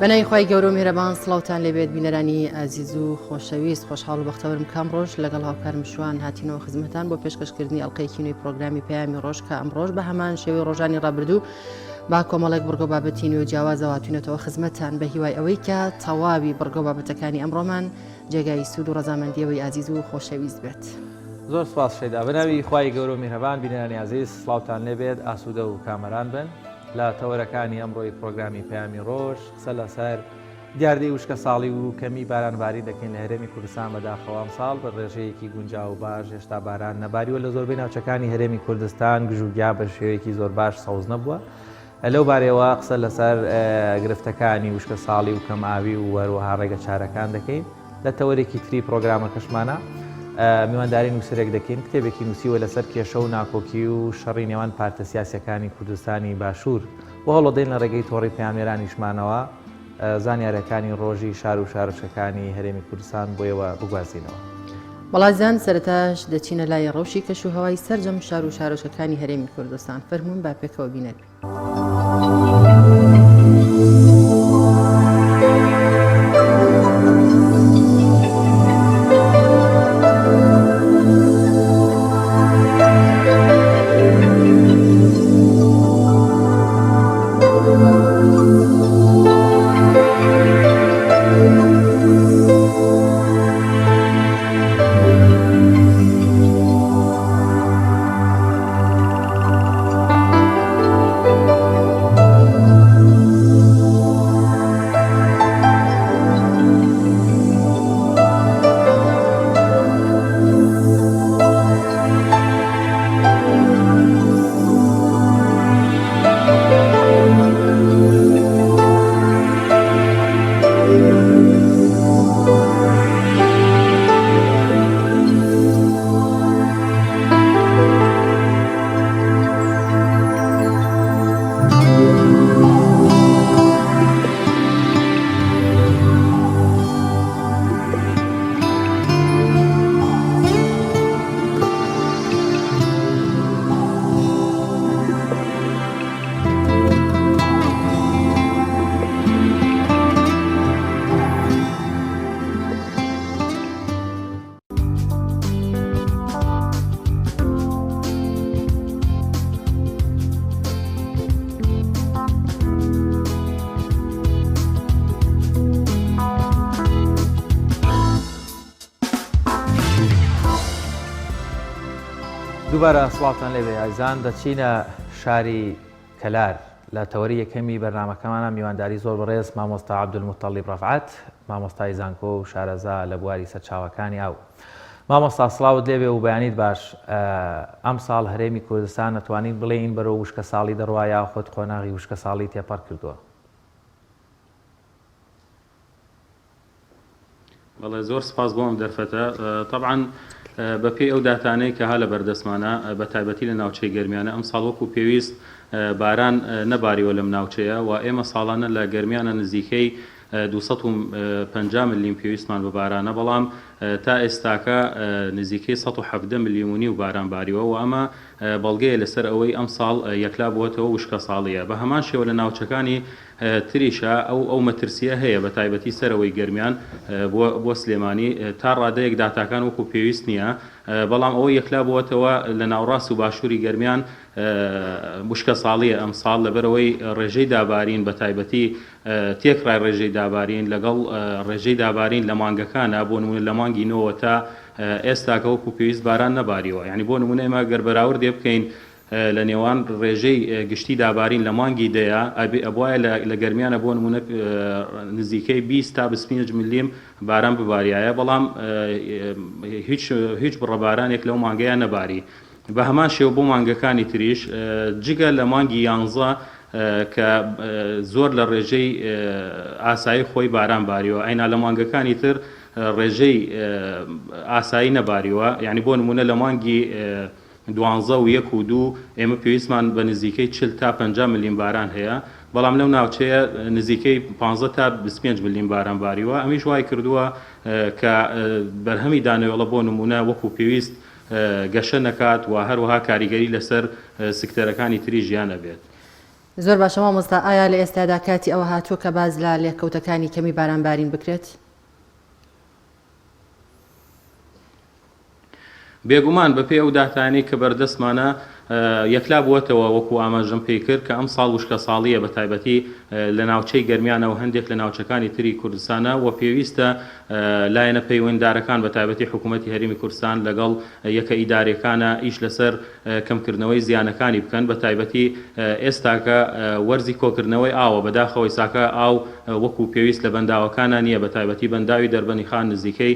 بەناوی خوای گەورە و میهرەبان سڵاوتان لێبێت بینەرانی ئازیز و خۆشەویست خۆشحاڵ و بەختەوەرم کام ڕۆژ لەگەڵ هاوکارم شوان هاتینەوە خزمەتان بۆ پێشکەشکردنی ئەڵلقەیەکی نوێی پرۆگرامی پەیامی ڕۆژ کە ئەمڕۆژ بە هەمان شێوەی ڕۆژانی ڕابردوو با کۆمەڵێک بڕگە و بابەتی نوێ و جیاوازەوە هاتوینەتەوە خزمەتتان بە هیوای ئەوەی کە تەواوی بڕگە و بابەتەکانی ئەمڕۆمان جێگای سوود و ڕەزامەندیەوەی ئازیز و خۆشەویست بێت. زۆر سوپاس شەیدا. بەناوی خوای گەورە و میهرەبان بینەرانی ئازیز سڵاوتان لێبێت ئاسوودە و کامەران بن. لە تەوەرەکانی ئەمڕۆی پڕۆگرامی پەیامی ڕۆژ قسە لەسەر دیاردەی وشکەساڵی و کەمی بارانبارین دەکەین لە هەرێمی کوردستان بەداخەوە ئەمساڵ بە ڕێژەیەکی گونجاو و باش هێشتا باران نەباریوە لە زۆربەی ناوچەکانی هەرێمی کوردستان گژوگیا بە شێوەیەکی زۆر باش سەوز نەبووە لەو بارەیەوە قسە لەسەر گرفتەکانی وشکەساڵی و کەمئاوی و هەروەها ڕێگە چارەکان دەکەین. لە تەوەرێکی تری پڕۆگرامەکەشمانا میوانداری نووسەرێک دەکەین کتێبێکی نووسیوە لەسەر کێشە و ناکۆکی و شەڕی نێوان پارتە سیاسیەکانی کوردستانی باشوور و هەوڵدەین لە ڕێگەی تۆڕی پەیامنێرانیشمانەوە زانیارەکانی ڕۆژی شار و شارۆچکەکانی هەرێمی کوردستان بۆ ئێوە بگوازینەوە. بەڵازیان سەرەتاش دەچینە لای ڕەوشی کەش و هەوای سەرجەم شار و شارۆچکەکانی هەرێمی کوردستان فەرموون با پێکەوە بینەر بین. دووبارە سڵاوتان لێبێ ئازیزان دەچینە شاری کەلار لە تەوەری یەکەمی بەرنامەکەمانە میوانداری زۆر بەڕێز مامۆستا عەبدولموتەڵیب ڕەفعەت مامۆستای زانکۆ و شارەزا لە بواری سەرچاوەکانی ئاو. مامۆستا سڵاوت لێبێ و بەیانیت باش ئەمساڵ هەرێمی کوردستان ئەتوانین بڵێین بەرەو وشکەساڵی دەڕوا یاخود قۆناغی وشکەساڵی تێپەڕ کردووە؟ بەڵێ زۆر سپاس بۆ ئەم دەرفەتە. تەبعەن بە پێی ئەو داتانەی کە ها لە بەردەستمانە بە تایبەتی لە ناوچەی گەرمیانە ئەمساڵ وەکو پێویست باران نەباریوە لەم ناوچەیە و ئێمە ساڵانە لە گەرمیانە نزیکەی 250 ملیم پێویستمان بە بارانە بەڵام تا ئێستاکە نزیکەی 117 ملیم و نیو باران باریوە و ئەمە بەڵگەیە لەسەر ئەوەی ئەمساڵ یەکلا بووەتەوە وشکەساڵییە بە هەمان شێوە لە ناوچەکانی تریشە ئەو ئەو مەترسییە هەیە بە تایبەتی سەرەوەی گەرمیان بۆ بۆ سلێمانی تا ڕادەیەک داتاکان وەکو پێویست نییە بەڵام ئەوەی یەکلا بووەتەوە لە ناوڕاست و باشووری گەرمیان وشکەساڵییە ئەمساڵ لەبەرئەوەی ڕێژەی دابارین بە تایبەتی تێکڕای ڕێژەی دابارین لەگەڵ ڕێژەی دابارین لە مانگەکانە بۆ نمونە لە مانگی نۆوە تا ئێستاکە وەکو پێویست باران نەباریوە یعنی بۆ نمونە ئێمە گەر بەراوردێ بکەین لە نێوان ڕێژەی گشتی دابارین لە مانگی دەیە ئەبێ ئەبوایە لە لە گەرمیانە بۆ نمونە نزیکەی 20 تا 25 ملیم باران بباریایە بەڵام هیچ هیچ بڕە بارانێک لەو مانگەیە نەباری بە هەمان شێوە بۆ مانگەکانی تریش جگە لە مانگی یانزە کە زۆر لە ڕێژەی ئاسایی خۆی باران باریوە ئەینا لە مانگەکانی تر ڕێژەی ئاسایی نەباریوە یعنی بۆ نمونە لە مانگی دوانزە و یەک و دوو ئێمە پێویستمان بە نزیکەی 40 تا 50 ملیم باران هەیە بەڵام لەو ناوچەیە نزیکەی 15 تا 25 ملیم باران باریوە ئەمیش وای کردووە کە بەرهەمی دانەوێڵە بۆ نمونە وەکو پێویست گەشە نەکات و هەروەها کاریگەری لەسەر سکتەرەکانی تری ژیان ئەبێت. زۆر باشە مامۆستا ئایا لە ئێستادا کاتی ئەوە هاتووە کە باس لە لێکەوتەکانی کەمی باران بارین بکرێت؟ بێگومان بەپێی ئەو داتایانەی کە بەردەستمانە یەکلا بووەتەوە وەکو ئاماژەم پێی کرد کە ئەمساڵ وشکەساڵییە بەتایبەتی لە ناوچەی گەرمیانە و هەندێک لە ناوچەکانی تری کوردستانە و پێویستە لایەنە پەیوەنددارەکان بەتایبەتی حکوومەتی هەرێمی کوردستان لەگەڵ یەکە ئیداریەکانە ئیش لەسەر کەمکردنەوەی زیانەکانی بکەن بەتایبەتی ئێستاکە وەرزی کۆکردنەوەی ئاوە بەداخەوە ئیساکە ئاو وەکو پێویست لە بەنداوەکانا نییە بەتایبەتی بەنداوی دەربەنیخان نزیکەی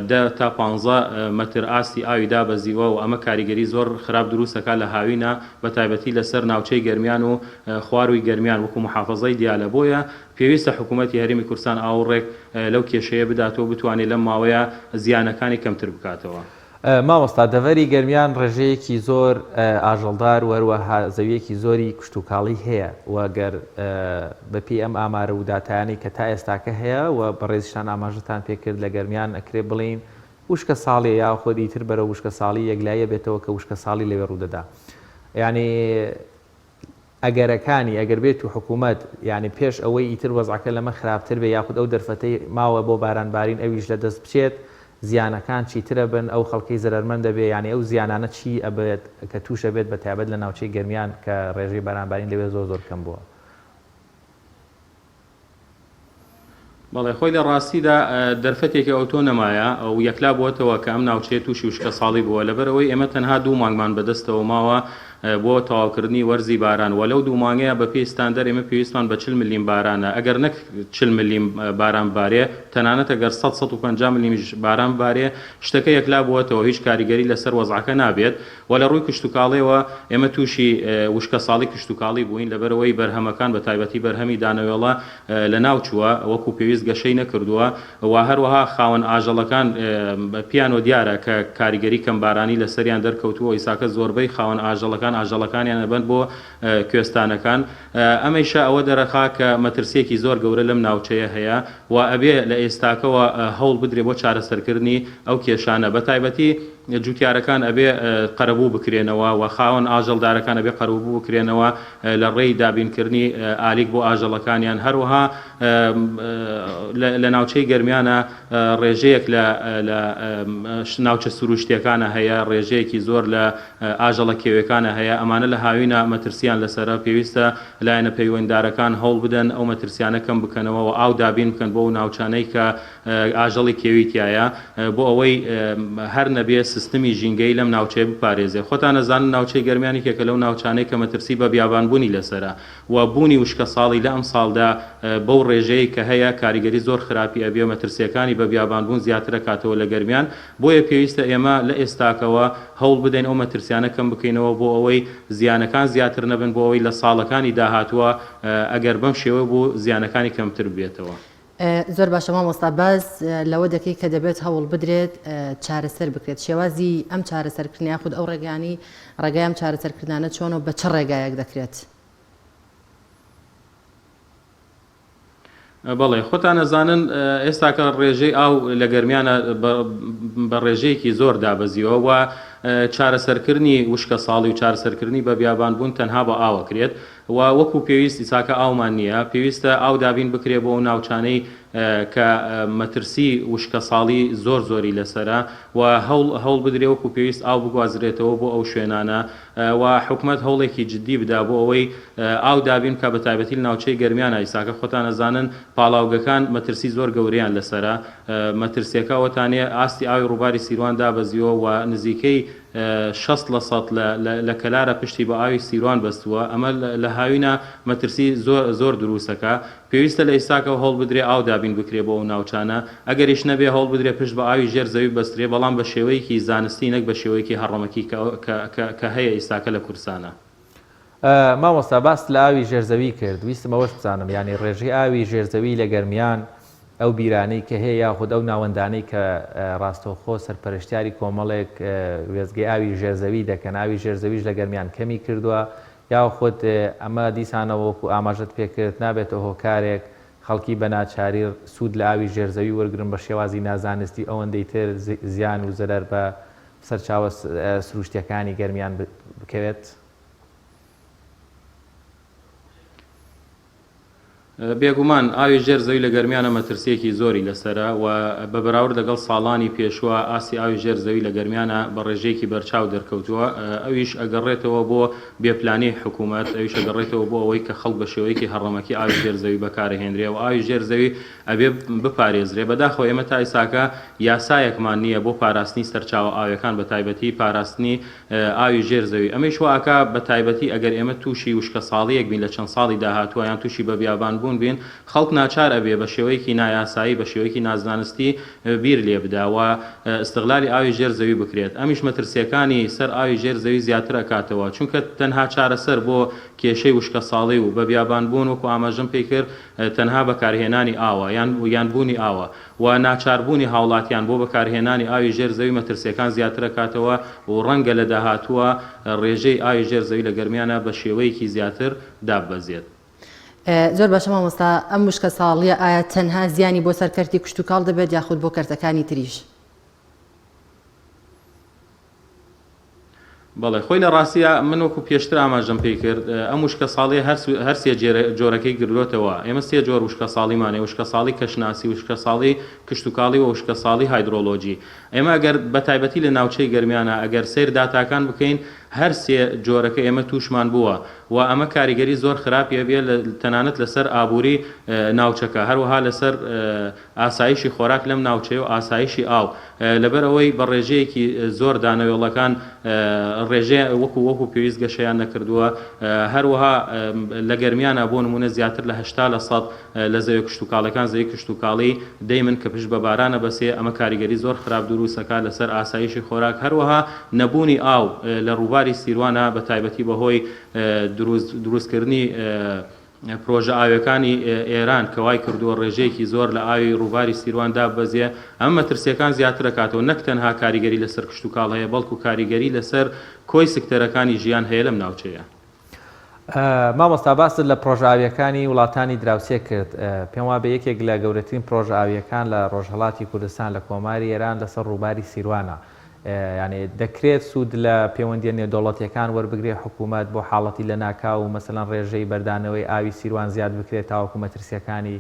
دە تا پانزە مەتر ئاستی ئاوی دابەزیوە و ئەمە کاریگەری زۆر خراپ دروست ئەکات لە هاوینا بەتایبەتی لەسەر ناوچەی گەرمیان و خوارووی گەرمیان وەکو موحافەزەی دیالە بۆیە پێویستە حکوومەتی هەرێمی کوردستان ئاوڕێک لەو کێشەیە بداتەوە بتوانێت لەم ماوەیە زیانەکانی کەمتر بکاتەوە. مامۆستا دەڤەری گەرمیان ڕێژەیەکی زۆر ئاژەڵدار و هەروەها زەوییەکی زۆری کشتوکاڵی هەیە و گەر بە پێی ئەم ئامار و داتایانەی کە تا ئێستاکە هەیە و بەڕێزیشتان ئاماژەتان پێ کرد لە گەرمیان ئەکرێ بڵێین وشکە ساڵیە یاخود ئیتر بەرەو وشکە ساڵی یەکلاییە بێتەوە کە وشکە ساڵی لەوێ ڕوودەدا یانی ئەگەرەکانی ئەگەر بێت و حکوومەت یانی پێش ئەوەی ئیتر وەزعەکە لەمە خراپتر بێ یاخود ئەو دەرفەتەی ماوە بۆ باران بارین ئەویش لە دەست بچێت زیانەکان چیترە بن ئەو خەڵکەی زەرەرمەند دەبێ یانی ئەو زیانانە چی ئەبێت کە تووش ئەبێت بە تایبەت لە ناوچەی گەرمیان کە ڕێژەی باران بارین لەوێ زۆر زۆر کەم بووە. بەڵێ خۆی لە ڕاستیدا دەرفەتێکی ئەوتۆ نەمایە و یەکلا بووەتەوە کە ئەم ناوچەیە تووشی وشکەساڵی بووە، لەبەرئەوەی ئێمە تەنها دوو مانگمان بەدەستەوە ماوە بۆ تەواوکردنی وەرزی باران و لەو دوو مانگەیا بەپێی ستاندەر ئێمە پێویستمان بە 40 ملیم بارانە ئەگەر نەک 40 ملیم باران ببارێ تەنانەت ئەگەر 100 150 ملیمیش باران ببارێ شتەکە یەکلا بووەتەوە هیچ کاریگەری لەسەر وەزعەکە نابێت و لە ڕووی کشتوکاڵیەوە ئێمە تووشی وشکەساڵی کشتوکاڵی بووین لەبەرئەوەی بەرهەمەکان بە تایبەتی بەرهەمی دانەوێڵە لەناو چووە وەکو پێویست گەشەی نەکردووە و هەروەها خاوەن ئاژەڵەکان پیانەوە دیارە کە کاریگەری کەمبارانی لەسەریان دەرکەوتووە ئیساکە زۆربەی خاوەن ئاژەڵەکان ئاژەڵەکانیان ئەبەن بۆ کوێستانەکان ئەمەیشە ئەوە دەرەخا کە مەترسیەکی زۆر گەورە لەم ناوچەیە هەیە و ئەبێ لە ئێستاکەوە هەوڵ بدرێ بۆ چارەسەرکردنی ئەو کێشانە بەتایبەتی جوتیارەکان ئەبێ قەرەبوو بکرێنەوە و خاوەن ئاژەڵدارەکان ئەبێ قەرەبوو بکرێنەوە لە ڕێی دابینکردنی ئالیک بۆ ئاژەڵەکانیان هەروەها لە ناوچەی گەرمیانە ڕێژەیەک لە لە ناوچە سروشتیەکانە هەیە ڕێژەیەکی زۆر لە ئاژەڵە کێوێکانە هەیە ئەمانە لە هاوینە مەترسیان لەسەرە پێویستە لایەنە پەیوەنددارەکان هەوڵ بدەن ئەو مەترسیانە کەم بکەنەوە و ئاو دابین بکەن بۆ ئەو ناوچانەی کە ئاژەڵی کێوی تیایە بۆ ئەوەی هەر نەبێ سیستمی ژینگەیی لەم ناوچەیە بپارێزێ. خۆتان ئەزانن ناوچەی گەرمیان یەکێکە لەو ناوچانەی کە مەترسی بە بیابانبوونی لەسەرە و بوونی وشکەساڵی لە ئەمساڵدا بەو ڕێژەیەی کە هەیە کاریگەری زۆر خراپی ئەبێ و مەترسییەکانی بە بیابانبوون زیاتر ئەکاتەوە لە گەرمیان بۆیە پێویستە ئێمە لە ئێستاکەوە هەوڵ بدەین ئەو مەترسیانە کەم بکەینەوە بۆ ئەوەی زیانەکان زیاتر نەبن بۆ ئەوەی لە ساڵەکانی داهاتووە ئەگەر بەم شێوە بوو زیانەکانی کەمتر ببێتەوە. زۆر باشە مامۆستا باس لەوە دەکەی کە دەبێت هەوڵ بدرێت چارەسەر بکرێت شێوازی ئەم چارەسەرکردنە یاخود ئەو ڕێگانی ڕێگای ئەم چارەسەرکردانە چۆن و بە چ ڕێگایەک دەکرێت؟ بەڵێ خۆتان ئەزانن ئێستاکە ڕێژەی ئاو لە گەرمیانە بە ڕێژەیەکی زۆر دابەزیوە و چارەسەرکردنی وشکە ساڵی و چارەسەرکردنی بە بیابان بوون تەنها بە ئاوە کرێت و وەکو پێویست ئیساکە ئاومان نییە، پێویستە ئاو دابین بکرێ بۆ ئەو ناوچانەی کە مەترسی وشکەساڵی زۆر زۆری لەسەرە و هەوڵ هەوڵ بدرێ وەکو پێویست ئاو بگوازرێتەوە بۆ ئەو شوێنانە و حکومەت هەوڵێکی جدی بدا بۆ ئەوەی ئاو دابین بکا بەتایبەتی لە ناوچەی گەرمیانا ئیساکە خۆتان ئەزانن پاڵاوگەکان مەترسی زۆر گەورەیان لەسەرە مەترسیەکە ئەوەتانەیە ئاستی ئاوی ڕووباری سیروان دابەزیوە و نزیکەی 60 لە سەد لە لە کەلارە پشتی بە ئاوی سیروان بەستووە، ئەمە لە هاوینە مەترسی زۆر زۆر دروستەکا، پێویستە لە ئیستاکەوە هەوڵ بدرێ ئاو دابین بکرێ بۆ ئەو ناوچانە، ئەگەریش نەبێ هەوڵ بدرێ پشت بە ئاوی ژێر زەوی ببەسترێ، بەڵام بە شێوەیەکی زانستی نەک بە شێوەیەکی هەڕەمەکی کە کە کە کە هەیە ئیستاکە لە کوردستانا. مامۆستا باست لە ئاوی ژێر زەوی کرد ویستم ئەوەش بزانم یانی ڕێژەی ئاوی ژێر زەوی لە گەرمیان ئەو بیرانەی کە هەیە یاخود ئەو ناوەندانەی کە ڕاستەوخۆ سەرپەرشتیاری کۆمەڵێک وێستگەی ئاوی ژێر زەوی دەکەن ئاوی ژێر زەویش لە گەرمیان کەمی کردووە یاخود ئەمە دیسانەوە وەکو ئاماژەت پێکرد نابێتە هۆکارێک خەڵکی بە ناچاری سوود لە ئاوی ژێر زەوی وەرگرن بە شێوازی نازانستی ئەوەندەی تر زیان و زەرەر بە سەرچاوە سروشتیەکانی گەرمیان بکەوێت؟ بێگومان ئاوی ژێر زەوی لە گەرمیانە مەترسییەکی زۆری لەسەرە و بە بەراورد لەگەڵ ساڵانی پێشووە ئاستی ئاوی ژێر زەوی لە گەرمیانە بە ڕێژەیەکی بەرچاو دەرکەوتووە ئەویش ئەگەڕێتەوە بۆ بێ پلانیی حکوومەت ئەویش ئەگەڕێتەوە بۆ ئەوەی کە خەڵک بە شێوەیەکی هەڕەمەکی ئاوی ژێر زەوی بەکارئەهێنرێ و ئاوی ژێر زەوی ئەبێ بپارێزرێ بەداخەوە ئێمە تا ئیساکە یاسایەکمان نییە بۆ پاراستنی سەرچاوە ئاویەکان بە تایبەتی پاراستنی ئاوی ژێر زەوی، ئەمەیش وا ئەکا بە تایبەتی ئەگەر ئێمە تووشی وشکەساڵییەک بین لە چەند ساڵی داهاتووە یان تووشی بەبیابان بوون بین، خەڵک ناچار ئەبێ بە شێوەیەکی نایاسایی، بە شێوەیەکی نازانستی بیر لێ بدا و ئیستغلالی ئاوی ژێر زەوی بکرێت. ئەمیش مەترسییەکانی سەر ئاوی ژێر زەوی زیاتر ئەکاتەوە، چونکە تەنها چارەسەر بۆ کێشەی وشکەساڵی و بەبیابان بوون وەکو ئاماژەم پێی کرد تەنها بەکارهێنانی ئاوە یان یان بوونی ئاوە. و ناچاربوونی هاوڵاتیان بۆ بەکارهێنانی ئاوی ژێر زەوی مەترسییەکان زیاترەکاتەوە و ڕەنگە لە داهاتووە ڕێژەی ئاوی ژێر زەوی لە گەرمیانا بە شێوەیەکی زیاتر داببەزێت. زۆر باشە مامۆستا، ئەم وشکەساڵییە ئایا تەنها زیانی بۆ سەر کەرتی کشتوکاڵ دەبێت یاخود بۆ کەرتەکانی تریش؟ بەڵێ خۆی لە ڕاستیا من وەکو پێشتر ئاماژەم پێی کرد ئەم وشکە ساڵیە هەر سێ جۆرەکەی گرلۆتەوە ئێمە سێ جۆر وشکە ساڵیمان هەیە وشکە ساڵی کەشناسی وشکە ساڵی کشتوکاڵی و وشکە ساڵی هایدرۆلۆجی ئێمە ئەگەر بە تایبەتی لە ناوچەی گەرمیانە ئەگەر سەیر داتاکان بکەین هەر سێ جۆرەکە ئێمە تووشمان بووە و ئەمە کاریگەری زۆر خراپی هەبێ تەنانەت لەسەر ئابووری ناوچەکە هەروەها لەسەر ئاسایشی خۆراک لەم ناوچەیە و ئاسایشی ئاو، لەبەر ئەوەی بە ڕێژەیەکی زۆر دانەوێڵەکان ڕێژەیان وەکو وەکو پێویست گەشەیان نەکردووە، هەروەها لە گەرمیانا بۆ نموونە زیاتر لە 80% لە زەویە کشتوکاڵیەکان زەوی کشتوکاڵی دەیمن کە پشت بە باران ئەبەسێ، ئەمە کاریگەری زۆر خراپ دروست ئەکات لەسەر ئاسایشی خۆراک، هەروەها نەبوونی ئاو لە ڕووباری سیروانا بە تایبەتی بەهۆی دروست دروستکردنی پرۆژە ئاویەکانی ئێران کە وای کردووە ڕێژەیەکی زۆر لە ئاوی ڕووباری سیروان داببەزێ، ئەمە مەترسییەکان زیاتر ئەکاتەوە، نەک تەنها کاریگەری لەسەر کشتوکاڵ هەیە، بەڵکو کاریگەری لەسەر کۆی سکتەرەکانی ژیان هەیە لەم ناوچەیە. مامۆستا باست لە پرۆژە ئاوییەکانی وڵاتانی دراوسێ کرد، پێم وابێ یەکێک لە گەورەترین پرۆژە ئاوییەکان لە ڕۆژهەڵاتی کوردستان لە کۆماری ئێران لەسەر ڕووباری سیروانە، یانی دەکرێت سوود لە پێوەندییە نێودەوڵەتییەکان وەربگرێت حکوومەت بۆ حاڵەتی لەناکاو و مەسەلەن ڕێژەی بەردانەوەی ئاوی سیروان زیاد بکرێت تاوەکو مەترسییەکانی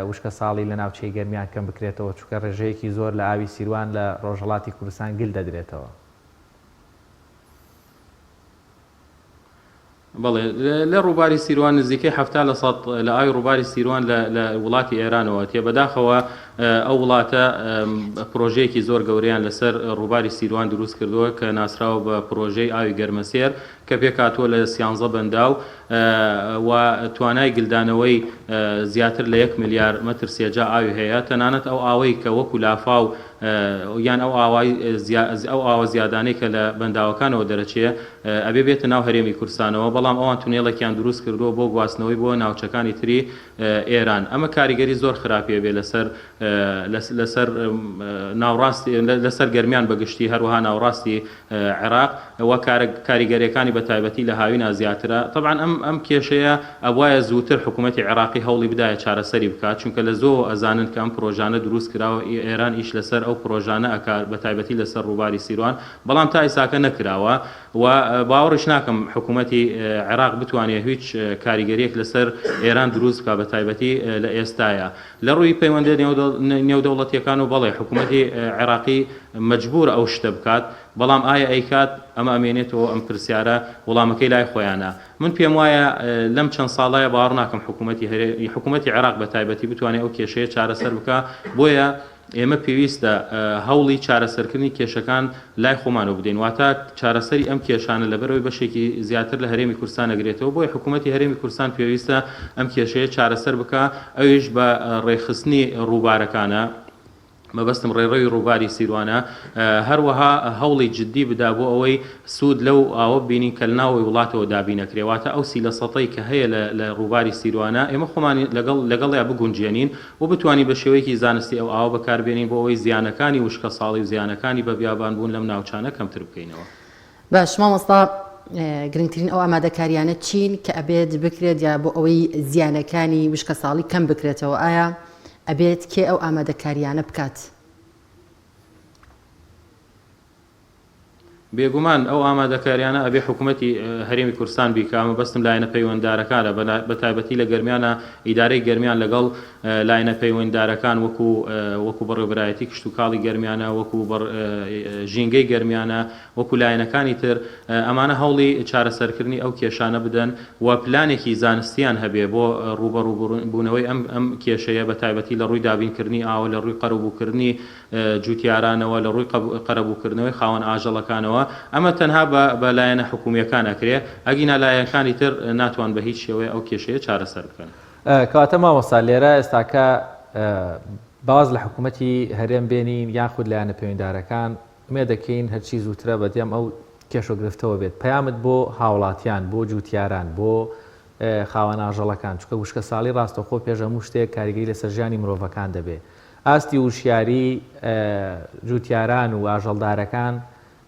وشکەساڵی لە ناوچەی گەرمیان کەم بکرێتەوە چونکە ڕێژەیەکی زۆر لە ئاوی سیروان لە ڕۆژهەڵاتی کوردستان گل دەدرێتەوە. بەڵێ، لە ڕووباری سیروان نزیکەی 70 لە سەد لە ئاوی ڕووباری سیروان لە لە وڵاتی ئێرانەوە تێ بەداخەوە ئەو وڵاتە پرۆژەیەکی زۆر گەورەیان لەسەر ڕووباری سیروان دروست کردووە کە ناسراوە بە پرۆژەی ئاوی گەرمەسێر کە پێکهاتووە لە سیانزە بەنداو و توانای گلدانەوەی زیاتر لە یەک ملیار مەتر سێجا ئاوی هەیە تەنانەت ئەو ئاوەی کە وەکو لافاو یان ئەو ئاوای ئەو ئاوە زیادانەی کە لە بەنداوەکانەوە دەرەچێ ئەبێ بێتە ناو هەرێمی کوردستانەوە، بەڵام ئەوان تونێڵێکیان دروست کردووە بۆ گواستنەوەی بۆ ناوچەکانی تری ئێران، ئەمە کاریگەری زۆر خراپی ئەبێ لەسەر لەسەر ناوڕاستی لەسەر گەرمیان بە گشتی هەروەها ناوڕاستی عێراق و کاریگەریەکانی بە تایبەتی لە هاوینا زیاترە، تەبعەن ئەم ئەم کێشەیە ئەبوایە زووتر حکوومەتی عێراقی هەوڵی بدایە چارەسەری بکات، چونکە لە زۆوە ئەزانن کە ئەم پرۆژانە دروست کراوە ئێران ئیش لەسەر ئەو پرۆژانە ئەکات بە تایبەتی لەسەر ڕووباری سیروان، بەڵام تا ئیساکە نەکراوە و باوەڕیش ناکەم حکوومەتی عێراق بتوانێت هیچ کاریگەریەک لەسەر ئێران دروست بکات بە تایبەتی لە ئێستایا لە ڕووی پەیوەندیە نێودەوڵەتیەکان و بەڵێ حکوومەتی عێراقی مەجبورە ئەو شتە بکات بەڵام ئایا ئەیکات ئەمە ئەمێنێتەوە ئەم پرسیارە وڵامەکەی لای خۆیانە من پێم وایە لەم چەند ساڵەیە باوەڕ ناکەم حکوومەتی حکوومەتی عێراق بە تایبەتی بتوانێت ئەو کێشەیە چارەسەر بکا بۆیە ئێمە پێویستە هەوڵی چارەسەرکردنی کێشەکان لای خۆمانەوە بدەین، واتە چارەسەری ئەم کێشانە لەبەرئەوەی بەشێکی زیاتر لە هەرێمی کوردستان ئەگرێتەوە، بۆیە حکوومەتی هەرێمی کوردستان پێویستە ئەم کێشەیە چارەسەر بکا، ئەویش بە ڕێکخستنی ڕووبارەکانە، مەبەستم ڕێڕەوی ڕووباری سیروانە، هەروەها هەوڵی جددی بدا بۆ ئەوەی سوود لەو ئاوە ببینین کە لە ناوەوەی وڵاتەوە دابین ئەکرێ، واتە ئەو سی لە سەتەی کە هەیە لە ڕووباری سیروانە ئێمە خۆمان لەگەڵ لەگەڵیا بگونجێنین و بتوانین بە شێوەیەکی زانستی ئەو ئاوە بەکاربێنین بۆ ئەوەی زیانەکانی وشکەساڵی و زیانەکانی بە بیابان بوون لەم ناوچانە کەمتر بکەینەوە. باش مامۆستا گرنگترین ئەو ئامادەکاریانە چین کە ئەبێت بکرێت یا بۆ ئەوەی زیانەکانی وشکەساڵی کەم بکرێتەوە ئایا ئەبێت کێ ئەو ئامادەکاریانە بکات؟ بێگومان ئەو ئامادەکاریانە ئەبێ حکومەتی هەرێمی کوردستان بیکا، مەبەستم لایەنە پەیوەنددارەکانە، بەتایبەتی لە گەرمیانا ئیدارەی گەرمیان لەگەڵ لایەنە پەیوەنددارەکان وەکو وەکو بەڕێوبەرایەتی کشتوکاڵی گەرمیانە، وەکو ژینگەی گەرمیانە، وەکو لایەنەکانی تر ئەمانە هەوڵی چارەسەرکردنی ئەو کێشانە بدەن و پلانێکی زانستیان هەبێ بۆ ڕووبەڕووبوونەوەی ئەم ئەم کێشەیە بەتایبەتی لە ڕووی دابینکردنی ئاوە، لە ڕووی قەرەبووکردنی جوتیارانەوە، لە ڕووی قەرەبووکردنەوەی خاوەن ئاژەڵەکانەوە، ئەمە تەنها بە بە لایەنە حکوومییەکان ئەکرێ، ئەگینا لایەنکانی تر ناتوان بە هیچ شێوەیە ئەو کێشەیە چارەسەر بکەن. کەواتە مامۆستا لێرە ئێستاکە باز لە حکوومەتی هەرێم بێنین یاخود لایەنە پەیوەندارەکان ئومێد دەکەین هەرچی زووترە بەدەم ئەو کێشەو گرفتەوە بێت پەیامت بۆ هاوڵاتیان بۆ جوتیاران بۆ خاوەن ئاژەڵەکان چونکە وشکەساڵی ڕاستەوخۆ پێش هەموو شتێک کاریگەری لەسەر ژیانی مرۆڤەکان دەبێ ئاستی وشیاری جوتیاران و ئاژەڵدارەکان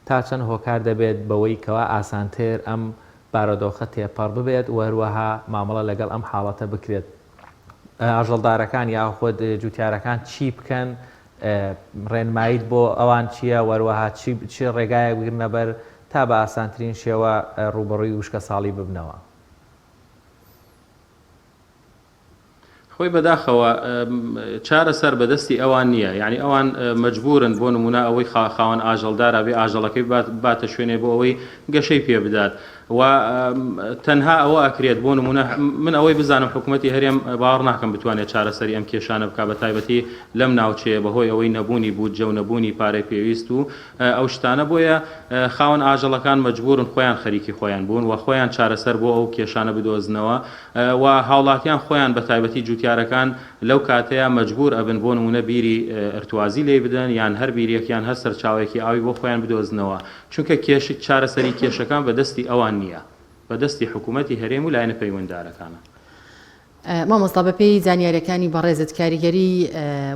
تا چەند هۆکار دەبێت بەوەی کەوا ئاسانتر ئەم بارۆدۆخە تێپەڕ ببێت و هەروەها مامەڵە لەگەڵ ئەم حاڵەتە بکرێت ئاژەڵدارەکان یاخود جوتیارەکان چی بکەن ڕێنماییت بۆ ئەوان چییە و هەروەها چی چ ڕێگایەک بگرنە بەر تا بە ئاسانترین شێوە ڕووبەڕووی وشکەساڵی ببنەوە؟ خۆی بەداخەوە چارەسەر بەدەستی ئەوان نییە یانی ئەوان مەجبورن بۆ نمونە ئەوەی خاوەن ئاژەڵدارە بێ ئاژەڵەکەی باتە شوێنێ بۆ ئەوەی گەشەی پێ بدات و تەنها ئەوە ئەکرێت بۆ نمونە من ئەوەی بزانم حکوومەتی هەرێم باوەڕ ناکەم بتوانێت چارەسەری ئەم کێشانە بکات بە تایبەتی لەم ناوچەیە بەهۆی ئەوەی نەبوونی بودجە و نەبوونی پارەی پێویست و ئەو شتانە بۆیە خاوەن ئاژەڵەکان مەجبورن خۆیان خەریکی خۆیان بوون و خۆیان چارەسەر بۆ ئەو کێشانە بدۆزنەوە و هاوڵاتیان خۆیان بە تایبەتی جوتیارەکان لەو کاتەیا مەجبور ئەبن بۆ نمونە بیری ارتوازی لێی بدەن یان هەر بیرێک یان هەر سەرچاوەیەکی ئاوی بۆ خۆیان بدۆزنەوە چونکە کێش چارەسەری کێشەکان بە دەستی ئەوان نییە بە دەستی حکوومەتی هەرێم و لایەنە پەیوەنددارەکانە. مامۆستا بەپێی زانیاریەکانی بەڕێزت کاریگەری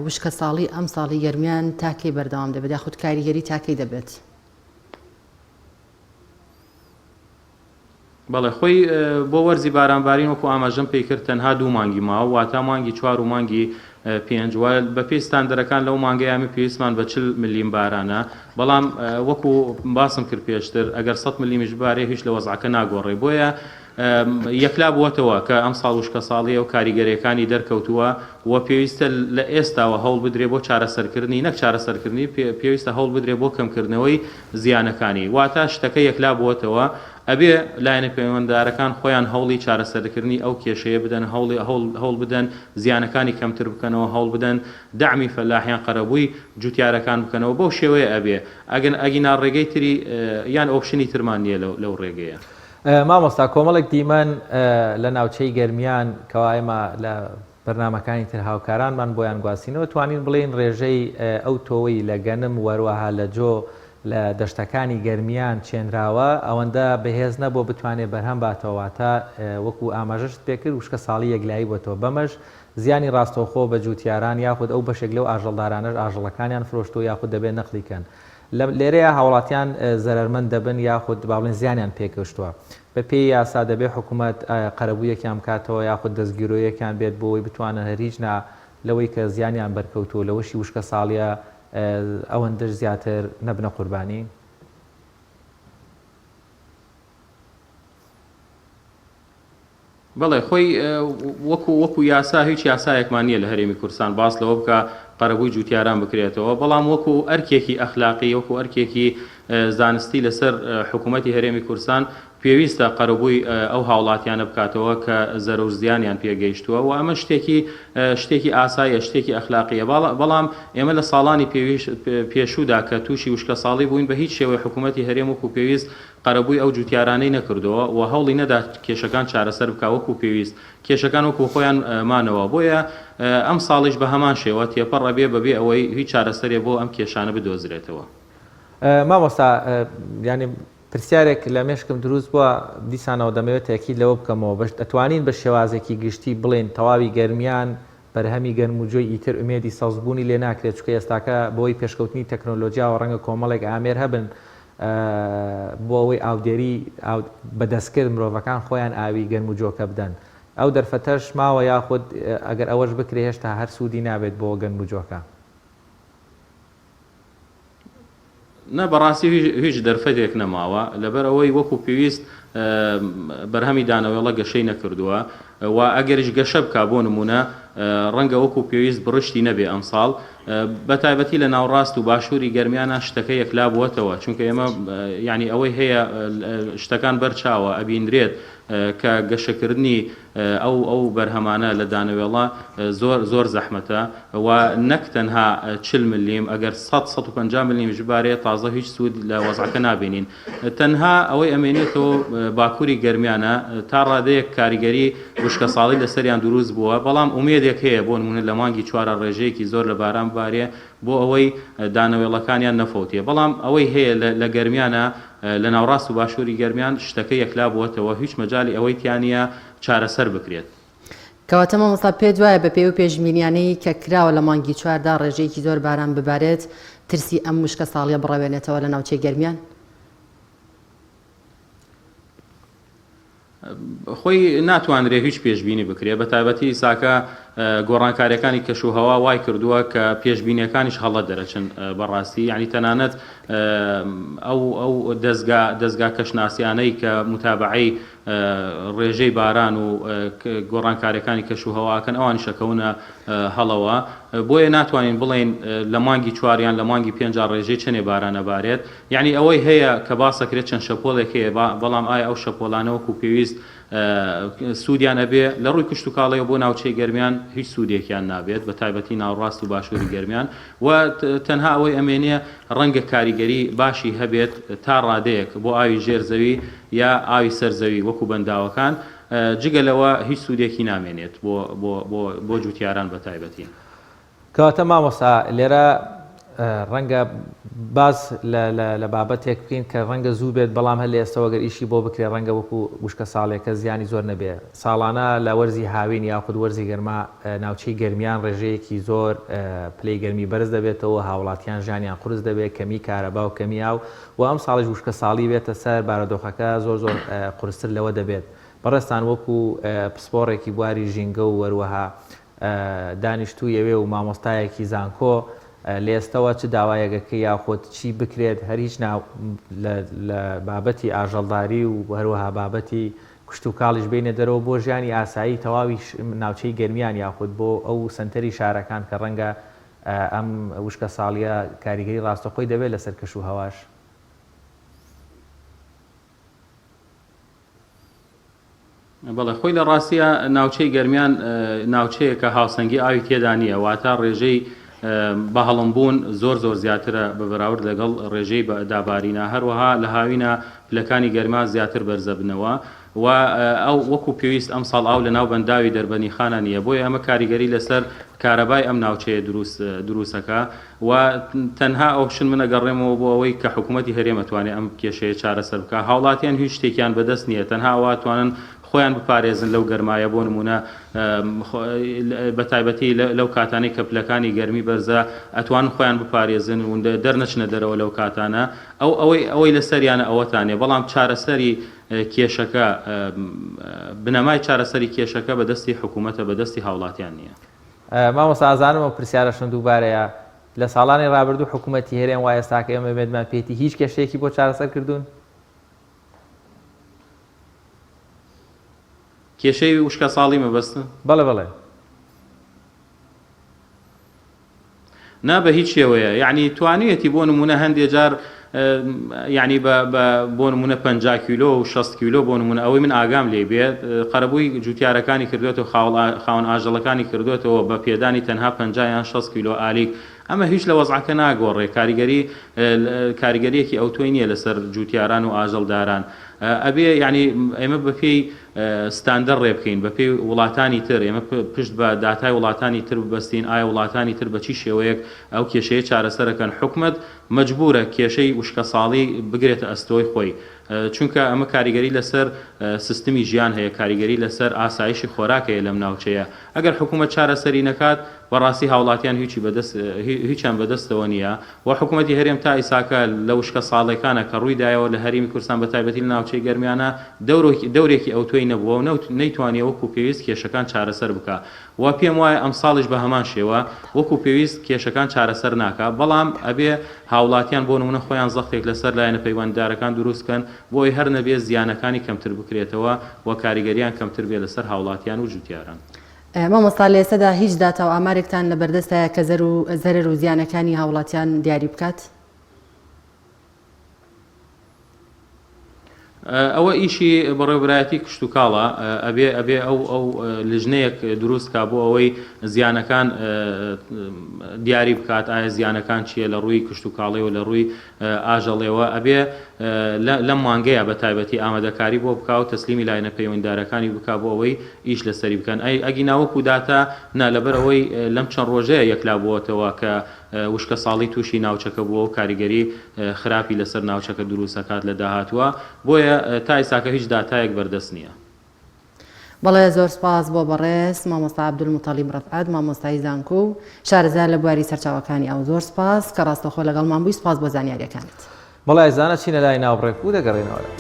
وشکەساڵی ئەمساڵی گەرمیان تا کەی بەردەوام دەبێت یاخود کاریگەری تا کەی دەبێت؟ بەڵێ خۆی بۆ وەرزی بارانبارین وەکو ئاماژەم پێی کرد تەنها دوو مانگی ماوە واتا مانگی چوار و مانگی پێنج و بەپێی ستاندەرەکان لەو مانگەی ئەمە پێویستمان بە 40 ملیم بارانە بەڵام وەکو باسم کرد پێشتر ئەگەر 100 ملیمیش ببارێ هیچ لە وەزعەکە ناگۆڕێ بۆیە یەکلا بووەتەوە کە ئەمساڵ وشکەساڵییە و کاریگەرییەکانی دەرکەوتووە و پێویستە لە ئێستاوە هەوڵ بدرێ بۆ چارەسەرکردنی، نەک چارەسەرکردنی، پێویستە هەوڵ بدرێ بۆ کەمکردنەوەی زیانەکانی. واتە شتەکە یەکلا بووەتەوە، ئەبێ لایەنە پەیوەنددارەکان خۆیان هەوڵی چارەسەرکردنی ئەو کێشەیە بدەن، هەوڵی هەوڵ بدەن زیانەکانی کەمتر بکەنەوە، هەوڵ بدەن دەعمی فەلاح یان قەرەبووی جوتیارەکان بکەنەوە، بەو شێوەیە ئەبێ، ئەگەر ئەگینا ڕێگەی تری یان option ی ترمان نییە لەو ڕێگەیە. مامۆستا کۆمەڵێک دیمەن لە ناوچەی گەرمیان کەوا ئێمە لە بەرنامەکانی تر هاوکارانمان بۆیان گواستینەوە توانین بڵێین ڕێژەی ئەو تۆوەی لە گەنم و هەروەها لە جۆ لە دەشتەکانی گەرمیان چێنراوە ئەوەندە بەهێز نەبووە بتوانێت بەرهەم باتەوە واتە وەکو ئاماژەشت پێکرد وشکە ساڵی یەکلایی بۆتەوە بەمەش زیانی ڕاستەوخۆ بە جوتیاران یاخود ئەو بەشێک لەو ئاژەڵدارانەش ئاژەڵەکانیان فرۆشتووە یاخود دەبێت نەقلی کەن لێرەیا هاوڵاتیان زەرەرمەند دەبن یاخود با بڵێین زیانیان پێگەشتووە. بە پێی یاسا دەبێ حکومەت قەرەبوویەکیان بکاتەوە یاخود دەستگیرۆیەکیان بێت بۆ ئەوەی بتوانن هەر هیچ نا لەوەی کە زیانیان بەرکەوتووە لەوەشی وشکەساڵیە ئەوەندەش زیاتر نەبنە قوربانی. بەڵێ خۆی وەکو وەکو یاسا هیچ یاسایەکمان نییە لە هەرێمی کوردستان باس لەوە بکا قەرەبووی جوتیاران بکرێتەوە بەڵام وەکو ئەرکێکی ئەخلاقی وەکو ئەرکێکی زانستی لەسەر حکوومەتی هەرێمی کوردستان پێویستە قەرەبووی ئەو هاوڵاتیانە بکاتەوە کە زەرەر و زیانیان پێگەیشتووە و ئەمە شتێکی شتێکی ئاساییە شتێکی ئەخلاقیە بەڵام ئێمە لە ساڵانی پێشوودا کە تووشی وشکەساڵی بووین بە هیچ شێوەی حکوومەتی هەرێم وەکو پێویست قەرەبووی ئەو جوتیارانەی نەکردەوە و هەوڵی نەدا کێشەکان چارەسەر بکا وەکو پێویست کێشەکان وەکو خۆیان مانەوە بۆیە ئەمساڵیش بە هەمان شێوە تێپەڕ ئەبێ بەبێ ئەوەی هیچ چارەسەرێ بۆ ئەم کێشانە بدۆزرێتەوە. مامۆستا یانی پرسیارێک لە مێشکم دروست بووە دیسانەوە دەمەوێت تەئکید لەوە بکەمەوە بەش ئەتوانین بە شێوازێکی گشتی بڵێین تەواوی گەرمیان بەرهەمی گەنم و جۆی ئیتر ئومێدی سەوزبوونی لێ ناکرێت چونکە ئێستاکە بەهۆی پێشکەوتنی تەکنۆلۆجیاوە ڕەنگە کۆمەڵێک ئامێر هەبن بۆ ئەوەی ئاودێری بە دەستکرد مرۆڤەکان خۆیان ئاوی گەنم و جۆکە بدەن ئەو دەرفەتەش ماوە یاخود ئەگەر ئەوەش بکرێ هێشتا هەر سوودی نابێت بۆ گەنم و جۆکە؟ نا بەڕاستی هیچ دەرفەتێک نەماوە، لەبەر ئەوەی وەکو پێویست بەرهەمی دانەوێڵە گەشەی نەکردووە و ئەگەریش گەشە بکا بۆ نموونە ڕەنگە وەکو پێویست بڕشتی نەبێ ئەمساڵ بەتایبەتی لە ناوڕاست و باشووری گەرمیانا شتەکە یەکلا بووەتەوە چونکە ئێمە یانی ئەوەی هەیە شتەکان بەر چاوە ئەبینرێت کە گەشەکردنی ئەو ئەو بەرهەمانە لە دانەوێڵە زۆر زۆر زەحمەتە و نەک تەنها 40 ملیم ئەگەر 100 150 ملیمیش ببارێ تازە هیچ سوود لە وەزعەکە نابینین تەنها ئەوەی ئەمێنێتەوە باکووری گەرمیانە تا ڕادەیەک کاریگەری وشکەساڵی لەسەریان دروست بووە بەڵام ئومێدێک هەیە بۆ نمونە لە مانگی چوارا ڕێژەیەکی زۆر لە باران ببارێ بۆ ئەوەی دانەوێڵەکانیان نەفەوتێ بەڵام ئەوەی هەیە لە گەرمیانە لە ناوڕاست و باشووری گەرمیان شتەکە یەکلا بووەتەوە هیچ مەجالی ئەوەی تیا نییە چارەسەر بکرێت. کەواتە مامۆستا پێت وایە بەپێی ئەو پێشبینیانەی کە کراوە لە مانگی چواردا ڕێژەیەکی زۆر باران ببارێت ترسی ئەم وشکە ساڵیە بڕەوێنێتەوە لە ناوچەی گەرمیان؟ خۆی ناتوانرێ هیچ پێشبینی بکرێ بەتایبەتی ئیساکە گۆڕانکاریەکانی کەش و هەوا وای کردووە کە پێشبینیەکانیش هەڵە دەرەچن بەڕاستی یعنی تەنانەت ئەو ئەو دەزگا دەزگا کەشناسیانەی کە متابعەی ڕێژەی باران و گۆڕانکاریەکانی کەش و هەواکەن ئەوانیش ئەکەونە هەڵەوە بۆیە ناتوانین بڵێین لە مانگی چوار یان لە مانگی پێنجا ڕێژەی چەنێ باران ئەبارێت یعنی ئەوەی هەیە کە باسەکرێت چەند شەپۆڵێک هەیە بەڵام ئایا ئەو شەپۆلانە وەکو پێویست سوودیان ئەبێ لە ڕووی کشتوکاڵیەوە بۆ ناوچەی گەرمیان هیچ سوودێکیان نابێت بە تایبەتی ناوەڕاست و باشووری گەرمیان و تەنها ئەوەی ئەمێنێ ڕەنگە کاریگەری باشی هەبێت تا ڕادەیەک بۆ ئاوی ژێر زەوی یا ئاوی سەر زەوی وەکو بەنداوەکان جگە لەوە هیچ سوودێکی نامێنێت بۆ بۆ بۆ بۆ جووتیاران بە تایبەتی. کەواتە مامۆستا لێرە ڕەنگە باس لە بابەتێک بکەین کە ڕەنگە زوو بێت بەڵام هەر لە ئێستەوە گەر ئیشی بۆ بکرێت ڕەنگە وەکو وشکە ساڵێکە زیانی زۆر نەبێ ساڵانە لە وەرزی هاوین یاخود وەرزی گەرما ناوچەی گەرمیان ڕێژەیەکی زۆر پلەی گەرمی بەرز دەبێتەوە هاوڵاتیان ژیانیان قورس دەبێت کەمی کارەبا و کەمی ئاو و ئەمساڵیش وشکە ساڵی بێتە سەر بارودۆخەکە زۆر زۆر قورستر لەوە دەبێت بەڕێزتان وەکو پسپۆڕێکی بواری ژینگە و وەروەها دانیشتووی ئەوێ و مامۆستایەکی زانکۆ لە ئێستەوە چ داوایەک ئەکەی یاخود چی بکرێت هەر هیچ نا لە بابەتی ئاژەڵداری و هەروەها بابەتی کشتوکاڵیش بینە دەرەوە بۆ ژیانی ئاسایی تەواوی ناوچەی گەرمیان یاخود بۆ ئەو سەنتەری شارەکان کە ڕەنگە ئەم وشکە ساڵیە کاریگەری ڕاستەخۆی دەبێت لەسەر کەش و هەواش. بەڵێ خۆی لە ڕاستیا ناوچەی گەرمیان ناوچەیەکە هاوسەنگی ئاوی تێدا نییە واتە ڕێژەی بەهەڵمبوون زۆر زۆر زیاترە بە بەراورد لەگەڵ ڕێژەی دابارینە هەروەها لە هاوینە پلەکانی گەرما زیاتر بەرزەبنەوە و ئەو وەکو پێویست ئەمساڵ ئاو لەناو بەنداوی دەربەنیخانە نییە بۆیە ئەمە کاریگەری لەسەر کارەبای ئەم ناوچەیە دروست دروستەکا و تەنها option من ئەگەڕێمەوە بۆ ئەوەی کە حکوومەتی هەرێم ئەتوانێ ئەم کێشەیە چارەسەر بکا هاوڵاتیان هیچ شتێکیان بەدەست نییە تەنها ئەوە ئەتوانن خۆیان بپارێزن لەو گەرمایە بۆ نمونە بە تایبەتی لەو کاتانەی کە پلەکانی گەرمی بەرزە ئەتوانن خۆیان بپارێزن و دەرنەچنە دەرەوە لەو کاتانە ئەو ئەوەی ئەوەی لەسەریانە ئەوەتانێ بەڵام چارەسەری کێشەکە بنەمای چارەسەری کێشەکە بە دەستی حکوومەتە بە دەستی هاوڵاتیان نییە. مامۆستا ئەزانم ئەو پرسیارەشم دووبارەیە، لە ساڵانی ڕابردوو حکوومەتی هەرێم وا ئێستاکە ئێمە ئومێدمان پێیەتی هیچ کێشەیەکی بۆ چارەسەر کردوون؟ کێشەی وشکەساڵی مەبەستە؟ بەڵێ بەڵێ. نا بە هیچ شێوەیە یەعنی توانیویەتی بۆ نمونە هەندێ جار یەعنی بە بە بۆ نمونە 50 کیلۆ و 60 کیلۆ بۆ نمونە ئەوەی من ئاگام لێ بێت قەرەبووی جوتیارەکانی کردوێتەوە خاوەن ئاژەڵەکانی کردوێتەوە بە پێدانی تەنها 50 یان 60 کیلۆ ئالیک ئەمە هیچ لە وەزعەکە ناگۆڕێ کاریگەری کاریگەریەکی ئەوتۆی نییە لەسەر جوتیاران و ئاژەڵداران ئەبێ یەعنی ئێمە بەپێی ستاندەر ڕێبکەین بەپێی وڵاتانی تر، ئێمە پشت بە داتای وڵاتانی تر ببەستین، ئایا وڵاتانی تر بە چی شێوەیەک ئەو کێشەیە چارەسەر ئەکەن، حکومەت مەجبورە کێشەی وشکەساڵی بگرێتە ئەستۆی خۆی، چونکە ئەمە کاریگەری لەسەر سیستمی ژیان هەیە، کاریگەری لەسەر ئاسایشی خۆراک هەیە لەم ناوچەیە، ئەگەر حکومەت چارەسەری نەکات بەڕاستی هاوڵاتیان هیچی بەدەست هیچیان بەدەستەوە نییە و حکوومەتی هەرێم تا ئیساکە لە وشکە ساڵێکانە کە ڕووی دایەوە لە هەرێمی کوردستان بە تایبەتی لە ناوچەی گەرمیانە دەورێکی ئەوتۆی نەبووە و نەیتوانیە وەکو پێویست کێشەکان چارەسەر بکا و پێم وایە ئەمساڵیش بە هەمان شێوە وەکو پێویست کێشەکان چارەسەر ناکا بەڵام ئەبێ هاوڵاتیان بۆ نمونە خۆیان زەختێک لەسەر لایەنە پەیوەندیدارەکان دروست بکەن بۆ ئەوەی هەر نەبێ زیانەکانی کەمتر بکرێتەوە و کاریگەریان کەمتر بێ لەسەر هاوڵاتیان و جوتیاران. مامۆستا لە ئێستادا هیچ داتا و ئامارێکتان لە بەردەستایە کە زەرەر و زیانەکانی هاوڵاتیان دیاری بکات؟ ئەوە ئیشی بەڕێوبەرایەتی کشتوکاڵە ئەبێ ئەبێ ئەو ئەو لژنەیەک دروست کا بۆ ئەوەی زیانەکان دیاری بکات ئایا زیانەکان چییە لە ڕووی کشتوکاڵی و لە ڕووی ئاژەڵێوە ئەبێ لەم مانگەیە بە تایبەتی ئامادەکاری بۆ بکا و تەسلیمی لایەنە پەیوەندیدارەکانی بکا بۆ ئەوەی ئیش لەسەری بکەن ئەی ئەگینا وەکو داتا نا لەبەر ئەوەی لەم چەند ڕۆژەیە یەکلا بووەتەوە کە وشکەساڵی تووشی ناوچەکە بووە و کاریگەری خراپی لەسەر ناوچەکە دروست ئەکات لە داهاتووە بۆیە تا ئیستاکە هیچ داتایەک بەردەست نییە. بەڵێ زۆر سوپاس بۆ بەڕێز مامۆستا عەبدولموتەڵیب ڕەفعەت مامۆستای زانکۆ و شارەزا لە بواری سەرچاوەکانی ئاو زۆر سوپاس کە ڕاستەوخۆ لەگەڵمان بووی سوپاس بۆ زانیاریەکانت. بەڵێ ئازیزان ئەچینە لای ناوبڕێک و دەگەڕێینەوە لای.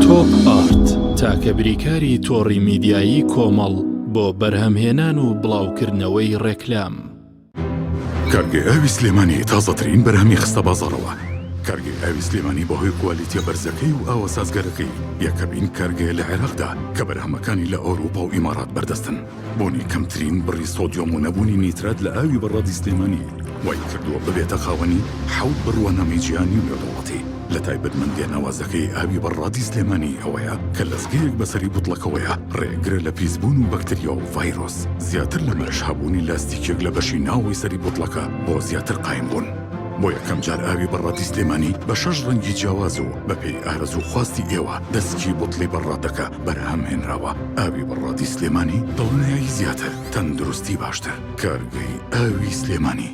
تۆپ ئارت تاکە بریکاری تۆڕی میدیایی کۆمەڵ بۆ بەرهەمهێنان و بڵاوکردنەوەی ڕێکلام. کارگەی ئاوی سلێمانی تازەترین بەرهەمی خستە بازاڕەوە. کارگەی ئاوی سلێمانی بەهۆی کوالیتیە بەرزەکەی و ئاوە سازگارەکەی یەکەمین کارگەیە لە عێراقدا کە بەرهەمەکانی لە ئەوروپا و ئیمارات بەردەستن. بوونی کەمترین بڕی سۆدیۆم و نەبوونی نیترات لە ئاوی بەڕادی سلێمانی وای کردووە ببێتە خاوەنی حەوت بڕوانامەی جیهانی و نێودەوڵەتی. لە تایبەتمەندییە ناوازەکەی ئاوی بەڕادی سلێمانی ئەوەیە کە لەزگەیەک بەسەری بوتڵەکەوەیە ڕێگرە لە پیسبوون و بەکتریا و ڤایرۆس. زیاتر لەمەش هەبوونی لاستیکێک لە بەشی ناوەوەی سەری بوتڵەکە بۆ زیاتر قایم بوون. بۆ یەکەم جار ئاوی بەڕادی سلێمانی بە شەش ڕەنگی جیاواز و بەپێی ئارەزوو خواستی ئێوە دەسکی بوتڵی بەڕادەکە بەرهەم هێنراوە. ئاوی بەڕادی سلێمانی دڵنیایی زیاتر، تەندروستی باشتر. کارگەی ئاوی سلێمانی.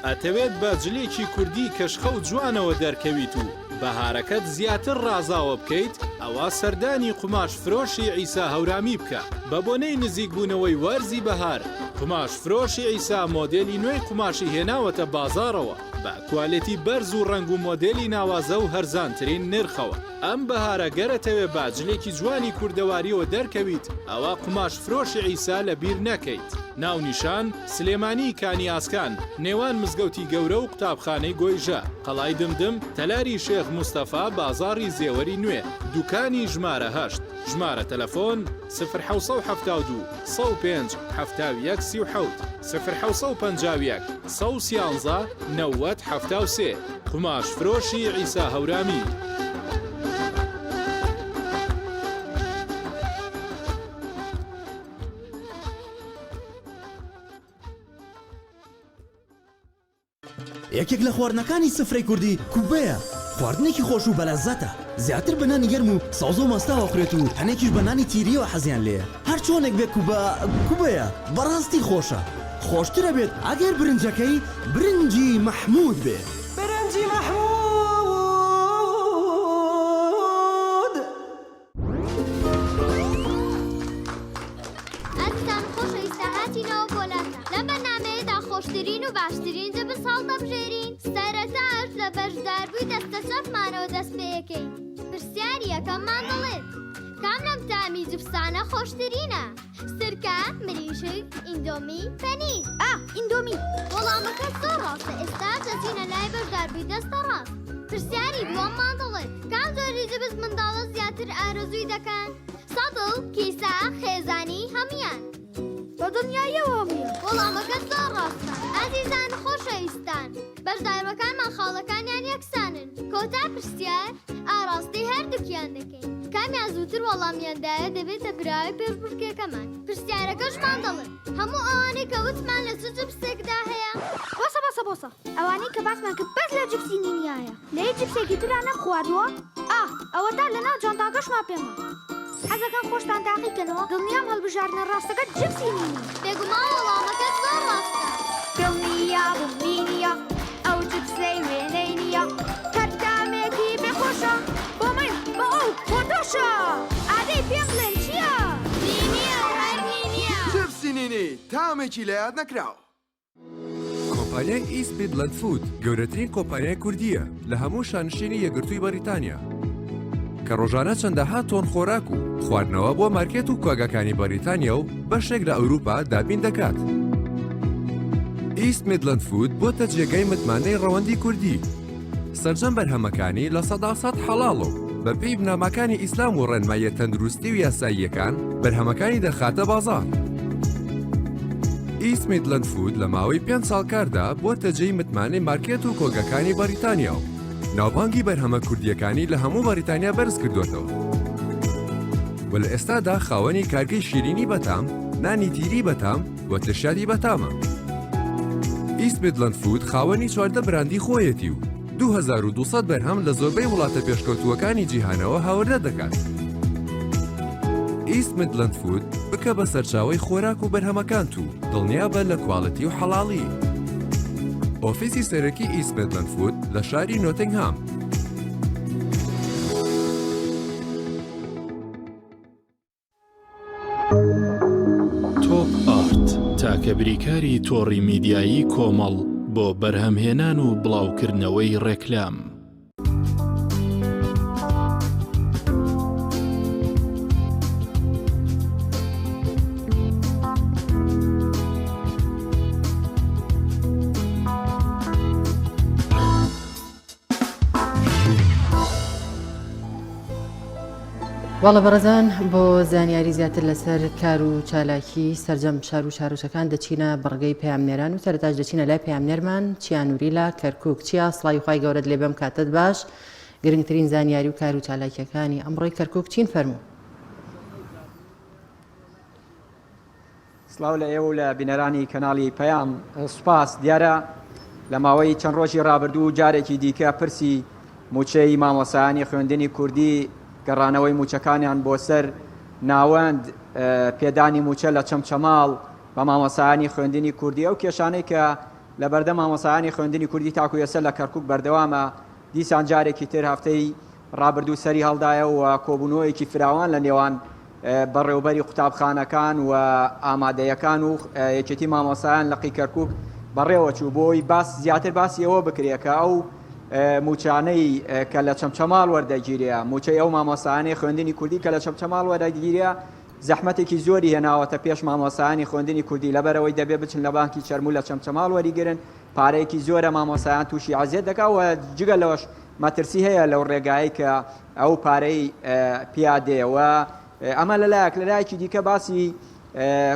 ئەتەوێت بە جلێکی کوردی کەشخە و جوانەوە دەرکەویت و بەهارەکەت زیاتر ڕازاوە بکەیت ئەوا سەردانی قوماش فرۆشی عیسا هەورامی بکە بەبۆنەی نزیک بوونەوەی وەرزی بەهار قوماش فرۆشی عیسا مۆدێلی نوێی قوماشی هێناوەتە بازاڕەوە بە کوالێتی بەرز و ڕەنگ و مۆدێلی ناوازە و هەرزانترین نرخەوە ئەم بەهارە گەر ئەتەوێ بە جلێکی جوانی کوردەواریەوە دەرکەویت ئەوا قوماش فرۆشی عیسا لە بیر نەکەیت. ناونیشان، سلێمانی کانی ئاسکان، نێوان مزگەوتی گەورە و قوتابخانەی گۆیژە، قەڵای دمدم، تەلاری شێخ مستەفا، بازاڕی زێوەری نوێ، دوکانی ژمارە هەشت، ژمارە تەلەفۆن، سفر 772 105 71 37، سفر 751 113 90 73، قوماش فرۆشی عیسا هەورامی. یەکێک لە خواردنەکانی سفرەی کوردی کوبەیە، خواردنێکی خۆش و بەلەززەتە، زیاتر بە نانی گەرم و سەوزە و ماستاو ئەخورێت و هەنێکیش بە نانی تیریەوە حەزیان لێیە، هەر چۆنێک بێ کوبە کوبەیە، بەڕاستی خۆشە، خۆشتر ئەبێت ئەگەر برنجەکەی برنجی مەحمود بێ. برنجی مەحمود. ئازیزان خۆشەویستە هاتینەوە بۆ لاتان لەم بەرنامەیەدا خۆشترین و باشترین جبس هەڵدەبژێرین سەرەتاش لە بەشداربووی دەستە چەپمانەوە دەست پێ ئەکەین پرسیاری یەکەممان دەڵێت کام لەم تامی جبسانە خۆشترینە سرکە مریشک ئیندۆمی پەنیر ئا ئیندۆمی وەڵامەکە زۆر ڕاستە ئێستا دەچینە لای بەشداربووی دەستە ڕاست پرسیاری دووەممان دەڵێت کام جۆری جبس منداڵە زیاتر ئارەزووی دەکەن؟ سەتڵ، کیسە، خێزانی، هەموویان. بە دڵنیاییەوە هەموویان. وەڵامەکە زۆر ڕاستە. ئازیزان خۆشەویستان، بەشداربەکانمان خاڵەکانیان یەکسانن. کۆتا پرسیار ئاڕاستەی هەردووکیان دەکەین. کامیان زووتر وەڵامیان دایە دەبێتە براوەی پێشبڕکێکەمان. پرسیارەکەشمان دەڵێت، هەموو ئەوانەی کە وتمان لە چ جبسێکدا هەیە؟ بۆسە بۆسە بۆسە ئەوانەی کە باسمان کرد بەس لە جپسی نینیایە. لە هیچ جپسێکی ترا نەمخواردووە؟ ئاه ئەوەتا لەناو جانتاکەشما پێمە. حەزەکەم خۆشتان تاقی کەنەوە دڵنیام هەڵبژاردنە ڕاستەکە جپسی نینی. بێگومان وەڵامەکەت زۆر ڕاستە. دڵنیابووم نینیە ئەو جپسەی وێنەی نییە هەر تامێکی بێ خۆشە بۆ من بۆ ئەو بۆ تۆشە ئادەی پێم بڵێن چییە؟ نینیە. تامێکی لەیاد نەکراو. کۆمپانیای ئیست میدلەند فود گەورەترین کۆمپانیای کوردییە لە هەموو شانشینی یەکگرتووی بەریتانیا کە ڕۆژانە چەندەها تۆن خۆراک و خواردنەوە بۆ مارکێت و کۆگاکانی بەریتانیا و بەشێک لە ئەوروپا دابین دەکات. ئیست میدلەند فود بۆتە جێگای متمانەی ڕەوەندی کوردی. سەرجەم بەرهەمەکانی 100% حەڵاڵە و بەپێی بنەماکانی ئیسلام و ڕێنماییە تەندروستی و یاساییەکان بەرهەمەکانی دەخاتە بازاڕ. ئیست میدلەند فود لە ماوەی پێنج ساڵ کاردا بووەتە جێی متمانەی مارکێت و کۆگاکانی بەریتانیا و ناوبانگی بەرهەمە کوردییەکانی لە هەموو بەریتانیا بەرز کردووەتەوە و لە ئێستادا خاوەنی کارگەی شیرینی بەتام، نانی تیری بەتام و ترشیاتی بەتامە. ئیست میدلەند فود خاوەنی 14 براندی خۆیەتی و 2200 بەرهەم لە زۆربەی وڵاتە پێشکەوتووەکانی جیهانەوە هاوردە دەکات. ئیست میدلەند فود بکە بە سەرچاوەی خۆراک و بەرهەمەکانت و دڵنیابە لە quality و حەڵاڵی. ئۆفیسی سەرەکی ئیست میدلەند فود لە شاری نۆتنگهام. تۆپ ئارت تاکە بریکاری تۆڕی میدیایی کۆمەڵ بۆ بەرهەمهێنان و بڵاوکردنەوەی ڕێکلام. بەڵێ بەڕێزان بۆ زانیاری زیاتر لەسەر کار و چالاکی سەرجەم شار و شارۆچەکان دەچینە بڕگەی پەیامنێران و سەرەتاش دەچینە لای پەیامنێرمان چیا نوری لە کەرکوک. چیا سڵاوی خوای گەورەت لێ بێم کاتت باش گرنگترین زانیاری و کار و چالاکیەکانی ئەمڕۆی کەرکوک چین فەرموو. سڵاو لە ئێوە و لە بینەرانی کەناڵی پەیام. سوپاس. دیارە لە ماوەی چەند ڕۆژی ڕابردوو جارێکی دیکە پرسی مووچەی مامۆسایانی خوێندنی کوردی، گەڕانەوەی مووچەکانیان بۆ سەر ناوەند، پێدانی مووچە لە چەمچەماڵ بە مامۆسایانی خوێندنی کوردی، ئەو کێشانەی کە لە بەردەم مامۆسایانی خوێندنی کوردی تاکو ئێستا لە کەرکووک بەردەوامە، دیسان جارێکی تر هەفتەی ڕابردوو سەری هەڵدایەوە و کۆبوونەوەیەکی فراوان لە نێوان بەڕێوبەری قوتابخانەکان و ئامادەیەکان و یەکێتی مامۆستایان لقی کەرکوک بەڕێوەچوو بۆی باس زیاتر باسی ئەوە بکرێت کە ئەو موچانەی کە لە چەمچەماڵ وەردەگیرێ موچەی ئەو مامۆستایانەی خوێندنی کوردی کە لە چەمچەماڵ وەرەگیرێ زەحمەتێکی زۆری هێناوەتە پێش مامۆستایانی خوێندنی کوردی لەبەرەوەی دەبێ بچن لە بانکی چەرموو لە چەمچەماڵ وەریگرن پارەیەکی زۆرە مامۆستایان تووشی عەزێت دەکا و جگە لەوەش مەترسی هەیە لەو ڕێگایەی کە ئەو پارەی پیا دێ و ئەمە لەلایەک لەلایەکی دیکە باسی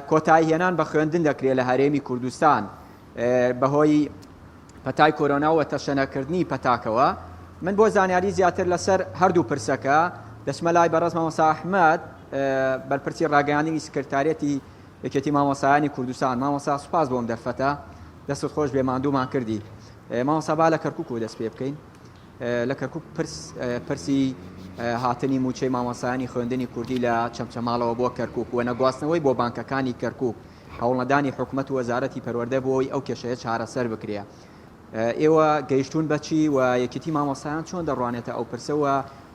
کۆتایی هێنان بە خوێندن دەکرێت لە هەرێمی کوردستان بەهۆی پەتای کۆرۆنا و تەشەنەکردنی پەتاکەوە من بۆ زانیاری زیاتر لەسەر هەردوو پرسەکە دەچمە لای بەڕێز مامۆستا ئەحمەد بەرپرسی ڕاگەیاندنی سکرتارێتی یەکێتی مامۆستایانی کوردستان. مامۆستا سوپاس بۆ ئەم دەرفەتە دەستت خۆش بێ ماندوومان کردی. مامۆستا با لە کەرکوکەوە دەست پێ بکەین. لە کەرکوک پرس پرسی هاتنی مووچەی مامۆستایانی خوێندنی کوردی لە چەمچەماڵەوە بۆ کەرکوک و نەگواستنەوەی بۆ بانکەکانی کەرکوک هەوڵنەدانی حکومەت و وەزارەتی پەروەردە بۆ ئەوەی ئەو کێشەیە چارەسەر بکرێ. ئێوە گەیشتوون بە چی و یەکێتی مامۆستایان چۆن دەڕوانێتە ئەو پرسە و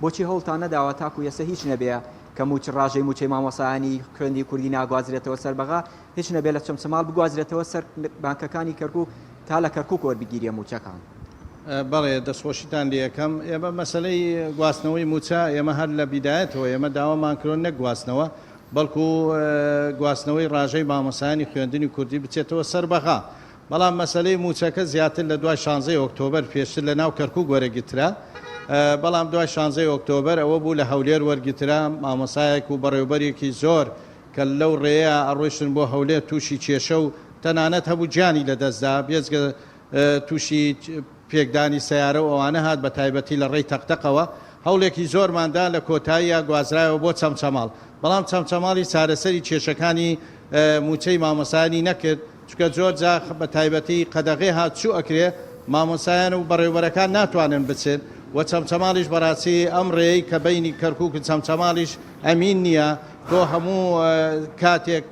بۆچی هەوڵتان نەداوە تاکو ئێستا هیچ نەبێ کە مووچ ڕاژەی مووچەی مامۆستایانی خوێندی کوردی ناگوازرێتەوە سەر بەغا هیچ نەبێ لە چەمچەماڵ بگوازرێتەوە سەر بانکەکانی کەرکوک تا لە کەرکوک وەربگیرێ مووچەکان؟ بەڵێ دەستخۆشیتان لێ ئەکەم. ئێمە مەسەلەی گواستنەوەی مووچە ئێمە هەر لە بیدایەتەوە ئێمە داوامان کردوە نەک گواستنەوە بەڵکو گواستنەوەی ڕاژەی مامۆستایانی خوێندنی کوردی بچێتەوە سەر بەغا بەڵام مەسەلەی مووچەکە زیاتر لە دوای شانزەی ئۆکتۆبەر پێشتر لە ناو کەرکوک وەرەگرترا بەڵام دوای شانزەی ئۆکتۆبەر ئەوە بوو لە هەولێر وەرگرترا مامۆسایەک و بەڕێوبەرێکی زۆر کە لەو ڕێیە ئەڕۆیشتن بۆ هەولێر تووشی کێشە و تەنانەت هەبوو گیانی لە دەست دا بێجگە تووشی پێکدانی سەیارە و ئەوانە هات بە تایبەتی لە ڕێی تەقتەقەوە هەوڵێکی زۆرمان دا لە کۆتاییا گوازرایەوە بۆ چەمچەماڵ بەڵام چەمچەماڵی چارەسەری کێشەکانی مووچەی مامۆسایانی نەکرد چونکە زۆر جار بە تایبەتی قەدەغەی هاتوچوو ئەکرێ مامۆستایان و بەڕێوبەرەکان ناتوانن بچن و چەمچەماڵیش بەڕاستی ئەم ڕێیەی کە بەینی کەرکوک و چەمچەماڵیش ئەمین نییە تۆ هەموو کاتێک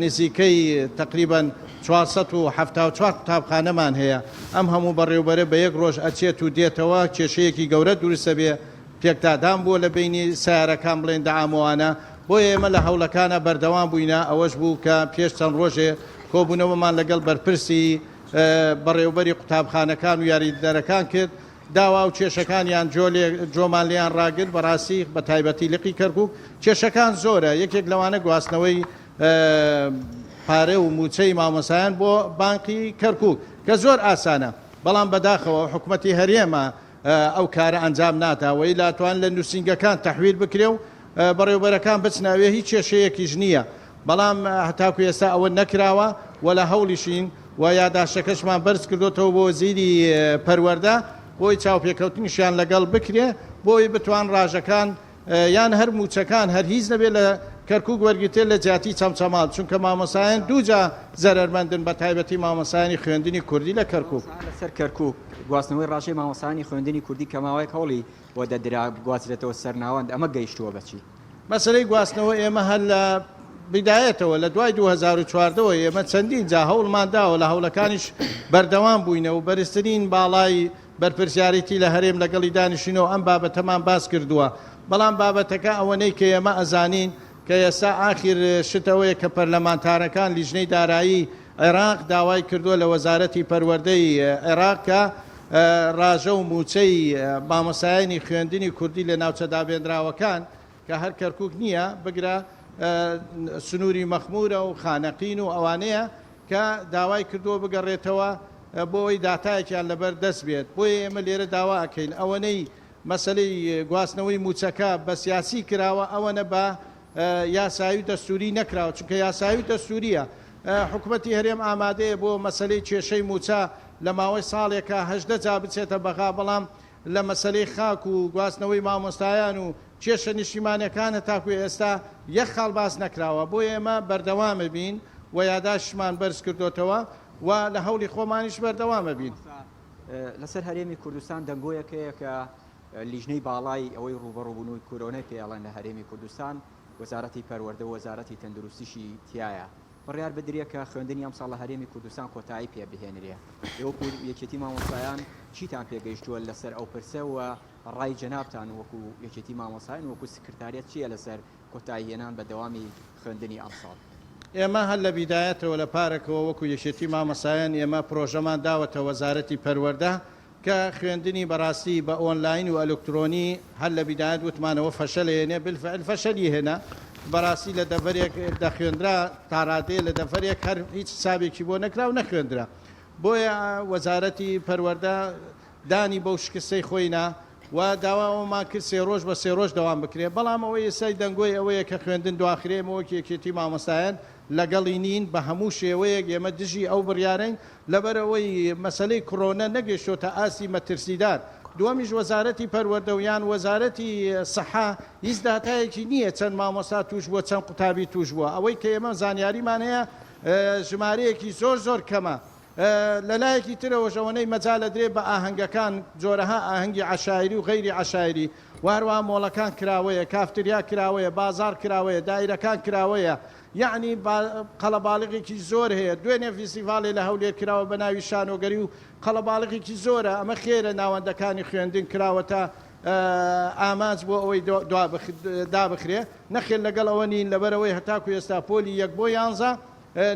نزیکەی تەقریبەن 474 قوتابخانەمان هەیە ئەم هەموو بەڕێوبەرە بە یەک ڕۆژ ئەچێت و دێتەوە کێشەیەکی گەورە دروست ئەبێ پێکدادان بووە لە بەینی سەیارەکان بڵێن دەعامۆانە، بۆیە ئێمە لە هەوڵەکانا بەردەوام بووینە، ئەوەش بوو کە پێش چەند ڕۆژێ. کۆبوونەوەمان لەگەڵ بەرپرسی بەڕێوبەری قوتابخانەکان و یاریدەدەرەکان کرد، داوا و کێشەکانیان جۆمان لێیان ڕاگرت، بەڕاستی بە تایبەتی لقی کەرکوک کێشەکان زۆرە، یەکێک لەوانە گواستنەوەی پارە و مووچەی مامۆستایان بۆ بانقی کەرکوک کە زۆر ئاسانە، بەڵام بەداخەوە حکومەتی هەرێمە ئەو کارە ئەنجام نادا و ئیلا توان لە نووسینگەکان تەحویل بکرێ و بەڕێوبەرەکان بچنە ئەوێ هیچ کێشەیەکیش نییە بەڵام هەتاکو ئێستا ئەوە نەکراوە و لە هەوڵیشین و یاداشتەکەشمان بەرز کردۆتەوە بۆ وەزیری پەروەردە بۆی چاوپێکەوتنیشیان لەگەڵ بکرێ بۆی بتوان ڕاژەکان یان هەر مووچەکان هەر هیچ نەبێت لە کەرکوک وەرگرتێت لە جیاتی چەمچەماڵ چونکە مامۆستایان دووجا زەرەرمەندن بە تایبەتی مامۆستایانی خوێندنی کوردی لە کەرکوک. مامۆستایان لەسەر کەرکوک، گواستنەوەی ڕاژەی مامۆستایانی خوێندنی کوردی کە ماوەیەک هەوڵی بۆ دەدرا بگوازرێتەوە سەر ناوەند ئەمە گەیشتووە بە چی؟ مەسەلەی گواستنەوە ئێمە هەر لە بیدایەتەوە لە دوای 2014 ەوە ئێمە چەندین جا هەوڵمان داوە لە هەوڵەکانیش بەردەوام بووینە و بەرزترین باڵای بەرپرسیارێتی لە هەرێم لەگەڵی دانیشتینەوە ئەم بابەتەمان باس کردووە بەڵام بابەتەکە ئەوەنەی کە ئێمە ئەزانین کە ئێستا ئاخیر شت ئەوەیە کە پەرلەمانتارەکان لیژنەی دارایی عێراق داوای کردووە لە وەزارەتی پەروەردەی عێراق کە ڕاژە و مووچەی مامۆستایانی خوێندنی کوردی لە ناوچە دابێنراوەکان کە هەر کەرکوک نییە بگرە سنووری مەخموورە و خانەقین و ئەوانەیە کە داوای کردووە بگەڕێتەوە بۆ ئەوەی داتایەکیان لەبەر دەست بێت، بۆیە ئێمە لێرە داوا ئەکەین ئەوەنەی مەسەلەی گواستنەوەی مووچەکە بە سیاسی کراوە ئەوەنە بە یاسایی و دەستووری نەکراوە، چونکە یاسایی و دەستوورییە. حکومەتی هەرێم ئامادەیە بۆ مەسەلەی کێشەی مووچە لە ماوەی ساڵێکا 18 جار بچێتە بەغا، بەڵام لە مەسەلەی خاک و گواستنەوەی مامۆستایان و کێشە نیشتیمانیەکان هەتاکو ئێستا یەک خاڵ باس نەکراوە، بۆیە ئێمە بەردەوامەبین و یاداشتمان بەرز کردۆتەوە و لە هەوڵی خۆمانیش بەردەوامەبین. لەسەر هەرێمی کوردستان دەنگۆیەک هەیە کە لیژنەی باڵای ئەوەی ڕووبەڕووبوونەوەی کۆرۆنای پێ ئەڵێن لە هەرێمی کوردستان وەزارەتی پەروەردە و وەزارەتی تەندروستیشی تیایە بڕیار بدرێ کە خوێندنی ئەمساڵ لە هەرێمی کوردستان کۆتایی پێ بهێنرێ. ئێوە وەکو یەکێتی مامۆستایان چیتان پێگەیشتووە لەسەر ئەو پرسە و ڕای جەنابتان وەکو یەکێتی مامۆستایان و وەکو سکرتاریەت چییە لەسەر کۆتایی هێنان بە دەوامی خوێندنی ئەمساڵ؟ ئێمە هەر لە بیدایەتەوە لە پارەکەوە وەکو یەکێتی مامۆستایان ئێمە پرۆژەمان داوەتە وەزارەتی پەروەردە کە خوێندنی بەڕاستی بە ئۆنلاین و ئەلکترۆنی هەر لە بیدایەت وتمان ئەوە فەشەل ئەهێنێ بالفعل فەشەلی هێنا بەڕاستی لە دەڤەرێک دەخوێندرا تاڕادەیە لە دەڤەرێک هەر هیچ حسابێکی بۆ نەکرا و نەخوێندرا بۆیە وەزارەتی پەروەردە دانی بەو شکستەی خۆی نا و داوا ئەوەمان کرد سێ ڕۆژ بە سێ ڕۆژ دەوام بکرێ بەڵام ئەوەی ئێستای دەنگۆی ئەوەیە کە خوێندن دواخرێ ئێمە وەک یەکێتی مامۆستایان لەگەڵی نین بە هەموو شێوەیەک ئێمە دژی ئەو بڕیارەین لەبەرئەوەی مەسەلەی کڕۆنە نەگەیشتۆتە ئاستی مەترسیدار دووەمیش وەزارەتی پەروەردە و یان وەزارەتی سەحە هیچ داتایەکی نییە چەند مامۆستا توش بووە چەند قوتابی توش بووە ئەوەی کە ئێمە زانیاریمان هەیە ژمارەیەکی زۆر زۆر کەمە لەلایەکی ترەوەش ئەوەنەی مەجال ئەدرێ بە ئاهەنگەکان، جۆرەها ئاهەنگی عەشایری و غەیری عەشایری و هەروەها مۆڵەکان کراوەیە، کافتریا کراوەیە، بازاڕ کراوەیە، دایرەکان کراوەیە، یەعنی قەڵەباڵغێکی زۆر هەیە، دوێنێ ڤیستیڤاڵێ لە هەولێر کراوە بە ناوی شانۆگەری و قەڵەباڵغێکی زۆرە، ئەمە خێرە ناوەندەکانی خوێندن کراوەتە ئامانج بۆ ئەوەی دابخرێ؟ نەخێر لەگەڵ ئەوە نین، لەبەرئەوەی هەتاکو ئێستا پۆلی یەک بۆ یانزە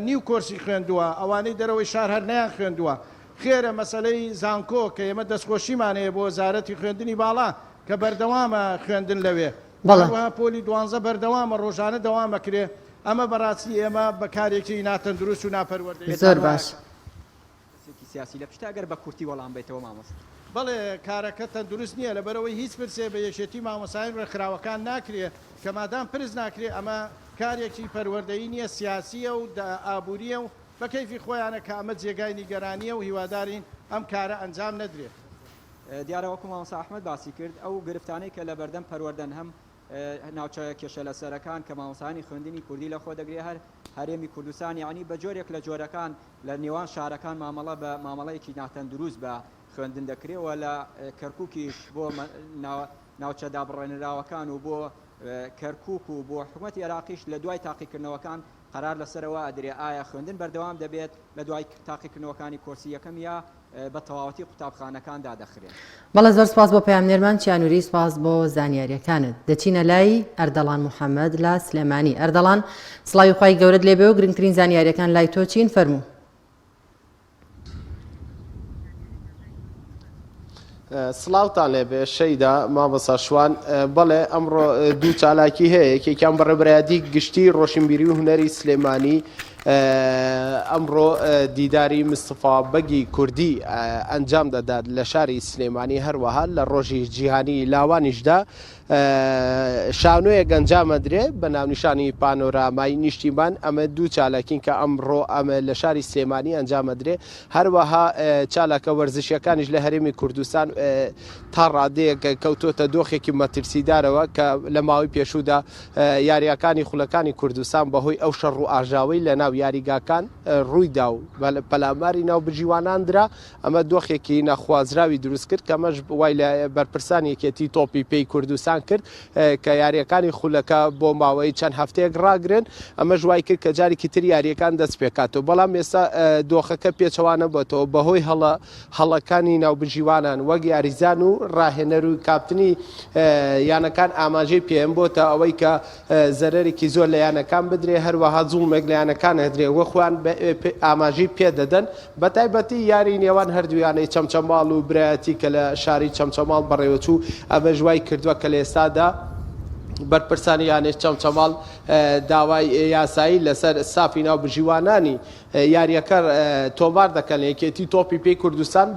نیو کۆرسی خوێندووە، ئەوانەی دەرەوەی شار هەر نەیانخوێندووە. خێرە مەسەلەی زانکۆ کە ئێمە دەستخۆشیمان هەیە بۆ وەزارەتی خوێندنی باڵا کە بەردەوامە خوێندن لەوێ. بەڵێ. هەروەها پۆلی دوانزە بەردەوامە ڕۆژانە دەوام ئەکرێ. ئەمە بەڕاستی ئێمە بە کارێکی ناتەندروست و ناپەروەردەیی زۆر باش. کەسێکی سیاسی لە پشتە ئەگەر بە کورتی وەڵام بەیتەوە مامۆستا. بەڵێ کارەکە تەندروست نیە لەبەرئەوەی هیچ پرسێ بە یەکێتی مامۆستایان و ڕێکخراوەکان ناکرێ کە مادام پرس ناکرێ ئەمە کارێکی پەروەردەیی نیە سیاسیە و ئابوریە و بە کەیفی خۆیانە کە ئەمە جێگای نیگەرانیە و هیوادارین ئەم کارە ئەنجام نەدرێ. دیارە وەکو مامۆستا ئەحمەد باسی کرد ئەو گرفتانەی کە لەبەردەم پەروەردەن هەم ناوچە کێشە لەسەرەکان کە مامۆستایانی خوێندنی کوردی لەخۆ دەگرێ هەر هەرێمی کوردستان یەعنی بە جۆرێک لە جۆرەکان لە نێوان شارەکان مامەڵە بە مامەڵەیەکی ناتەندروست بە خوێندن دەکرێ و لە کەرکوکیش بۆ ناوچە دابڕێنراوەکان و بۆ کەرکوک و بۆ حکومەتی عێراقیش لە دوای تاقیکردنەوەکان قەرار لەسەرەوە ئەدرێ ئایا خوێندن بەردەوام دەبێت لە دوای تاقیکردنەوەکانی کۆرسی یەکەم یا. بە تەواوەتی قوتابخانەکان دادەخرێن. بەڵێ زۆر سوپاس بۆ پەیامنێرمان چیا نوری سوپاس بۆ زانیاریەکانت. دەچینە لای ئەردەڵان محەمەد لە سلێمانی. ئەردەڵان سڵاوی خوای گەورەت لێبێ و گرنگترین زانیاریەکان لای تۆ چین فەرموو. سڵاوتان لێبێ شەیدا مامۆستا شوان بەڵێ ئەمڕۆ دوو چالاکی هەیە یەکێکیان بەڕێبەرایەتی گشتی ڕۆشنبیری و هونەری سلێمانی ئەمڕۆ دیداری مستەفا بەگی کوردی ئەنجام دەدات لە شاری سلێمانی هەروەها لە ڕۆژی جیهانی لاوانیشدا شانۆیەک ئەنجامەدرێ بە ناونیشانی پانۆرامای نیشتیمان، ئەمە دوو چالاکین کە ئەمڕۆ ئەمە لە شاری سلێمانی ئەنجامەدرێ، هەروەها چالاکە وەرزشیەکانیش لە هەرێمی کوردستان تا ڕادەیەک کەوتۆتە دۆخێکی مەترسیدارەوە کە لە ماوەی پێشوودا یارییەکانی خولەکانی کوردستان بەهۆی ئەو شەڕ و ئاژاوەی لە ناو یاریگاکان ڕوویدا و پەلاماری ناوبژیوانان درا ئەمە دۆخێکی نەخوازراوی دروست کرد کە ئەمەش وای لە بەرپرسانی یەکێتی تۆپی پێی کوردستان کرد کە یاریەکانی خولەکە بۆ ماوەی چەند هەفتەیەک ڕاگرن ئەمەش وای کرد کە جارێکی تر یاریەکان دەست پێکاتەوە بەڵام ئێستا دۆخەکە پێچەوانە بۆتەوە بەهۆی هەڵە هەڵەکانی ناوبژیوانان وەک یاریزان و ڕاهێنەر و کاپتنی یانەکان ئاماژەی پێم بۆتە ئەوەی کە زەرەرێکی زۆر لە یانەکان بدرێ هەروەها زوڵمێک لە یانەکان هەدرێ وە خۆیان ئاماژەی پێدەدەن بەتایبەتی یاری نێوان هەردوو یانەی چەمچەماڵ و برایەتی کە لە شاری چەمچەماڵ بەڕێوەچوو، ئەمەش وای کردووە کە لە ئێستادا بەرپرسانی یانەی چەمچەماڵ داوای یاسایی لەسەر ستافی ناوبژیوانانی یارییەکە تۆمار دەکەن لە یەکێتی تۆپی پێی کوردستان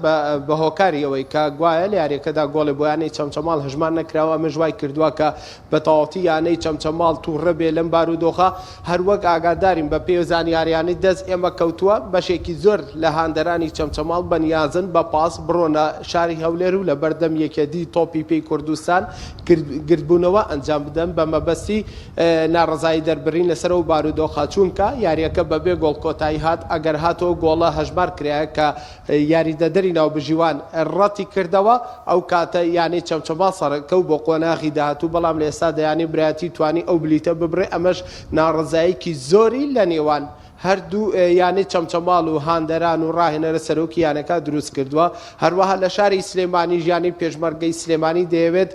بە هۆکاری ئەوەی کە گوایە لە یارییەکەدا گۆڵێ بۆ یانەی چەمچەماڵ هەژمار نەکراوە، ئەمەش وای کردووە کە بە تەواوەتی یانەی چەمچەماڵ تووڕە بێ لەم بارودۆخە، هەروەک ئاگادارین بە پێی زانیاریانەی دەست ئێمە کەوتووە بەشێکی زۆر لە هاندەرانی چەمچەماڵ بەنیازن بە پاس بڕۆنە شاری هەولێر و لە بەردەم یەکێتی تۆپی پێی کوردستان گردبوونەوە ئەنجام بدەن بە مەبەستی ناڕەزایی دەربرین لەسەر ئەو بارودۆخە چوونکە یاریەکە بەبێ گۆڵ کۆتایی هات ئەگەر هاتەوە گۆڵە هەژمار کرایە کە یاریدەدەری ناوبژیوان ڕەتی کردەوە، ئەو کاتە یانەی چەمچەماڵ سەرکەوت بۆ قۆناغی داهاتوو، بەڵام لە ئێستادا یانەی برایەتی توانی ئەو بلیتە ببڕێ، ئەمەش ناڕەزاییەکی زۆری لە نێوان هەردوو یانەی چەمچەماڵ و هاندەران و ڕاهێنەرە سەرۆکی یانەکە دروست کردووە. هەروەها لە شاری سلێمانیش یانەی پێشمەرگەی سلێمانی دەیەوێت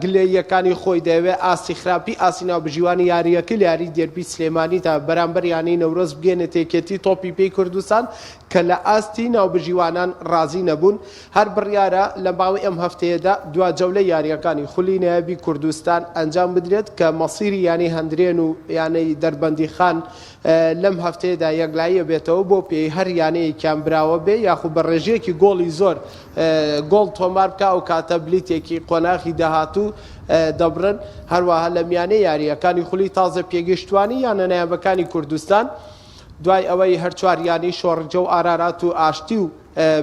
گلەییەکانی خۆی دەیەوێت ئاستی خراپی ئاستی ناوبژیوانی یارییەکەی لە یاریی دێربی سلێمانیدا بەرامبەر یانەی نەورۆز بگەیەنێتە یەکێتی تۆپی پێی کوردستان کە لە ئاستی ناوبژیوانان ڕازی نەبوون، هەر بڕیارە لە ماوەی ئەم هەفتەیەدا دوا جەولەی یارییەکانی خولی نایابی کوردستان ئەنجام بدرێت کە مەسیری یانەی هەندرێن و یانەی دەربەندیخان لەم هەفتەیەدا یەکلاییە بێتەوە بۆ پێی هەر یانەیەکیان براوە بێ یاخود بە ڕێژەیەکی گۆڵی زۆر گۆڵ تۆمار بکا ئەو کاتە بلیتێکی قۆناغی داهاتوو دەبڕن هەروەها لە میانەی یارییەکانی خولی تازە پێگەیشتوانی یانە نایابەکانی کوردستان دوای ئەوەی هەرچوار یانەی شۆڕجە و ئارارات و ئاشتی و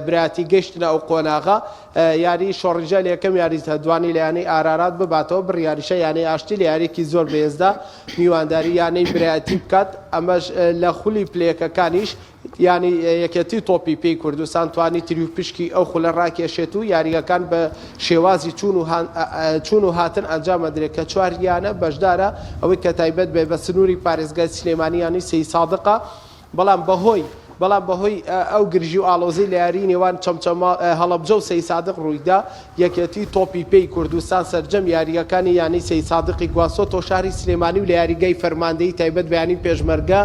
برایەتی گەیشتنە ئەو قۆناغە، یاریی شۆڕجە لە یەکەم یاریدا توانی لە یانەی ئارارات بباتەوە، بڕیاریشە یانەی ئاشتی لە یارییەکی زۆر بەهێزدا میوانداری یانەی برایەتی بکات، ئەمەش لە خولی پلەیەکەکانیش یانەی یەکێتی تۆپی پێی کوردستان توانی تریوپشکی ئەو خولە ڕاکێشێت و یارییەکان بە شێوازی چوون و هاتن ئەنجام ئەدرێت کە چوار یانە بەشدارە، ئەوەی کە تایبەت بێت بە سنووری پارێزگای سلێمانی یانەی سەیدسادقە، بەڵام بەهۆی بەڵام بەهۆی ئەو گرژی و ئاڵۆزی لە یاریی نێوان چەمچەماڵ هەڵەبجە و سەیدسادق ڕوویدا، یەکێتی تۆپی پێی کوردستان سەرجەم یارییەکانی یانەی سەیدسادقی گواستۆتەوە شاری سلێمانی و لە یاریگای فەرماندەیی تایبەت بە یانەی پێشمەرگە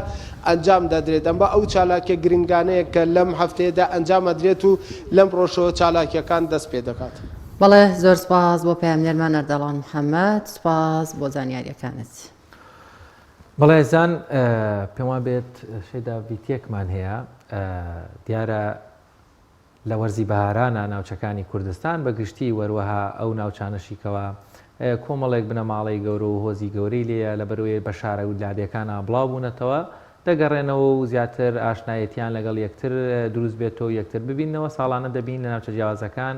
ئەنجام دەدرێت. ئەمە ئەو چالاکیە گرنگانەیە کە لەم هەفتەیەدا ئەنجام ئەدرێت و لەم ڕۆژەوە چالاکیەکان دەست پێدەکات. بەڵێ زۆر سوپاس بۆ پەیامنێرمان ئەردەڵان محەمەد سوپاس بۆ زانیاریەکانت. بەڵێ ئازیزان پێم وابێت شەیدا ڤیتیەکمان هەیە دیارە لە وەرزی بەهارانا ناوچەکانی کوردستان بە گشتی و هەروەها ئەو ناوچانەشی کەوا کۆمەڵێک بنەماڵەی گەورە و هۆزی گەورەی لێیە لەبەرئەوەی بە شارە و لادێکانا بڵاو بوونەتەوە دەگەڕێنەوە و زیاتر ئاشنایەتیان لەگەڵ یەکتر دروست بێتەوە و یەکتر ببیننەوە ساڵانە دەبین لە ناوچە جیاوازەکان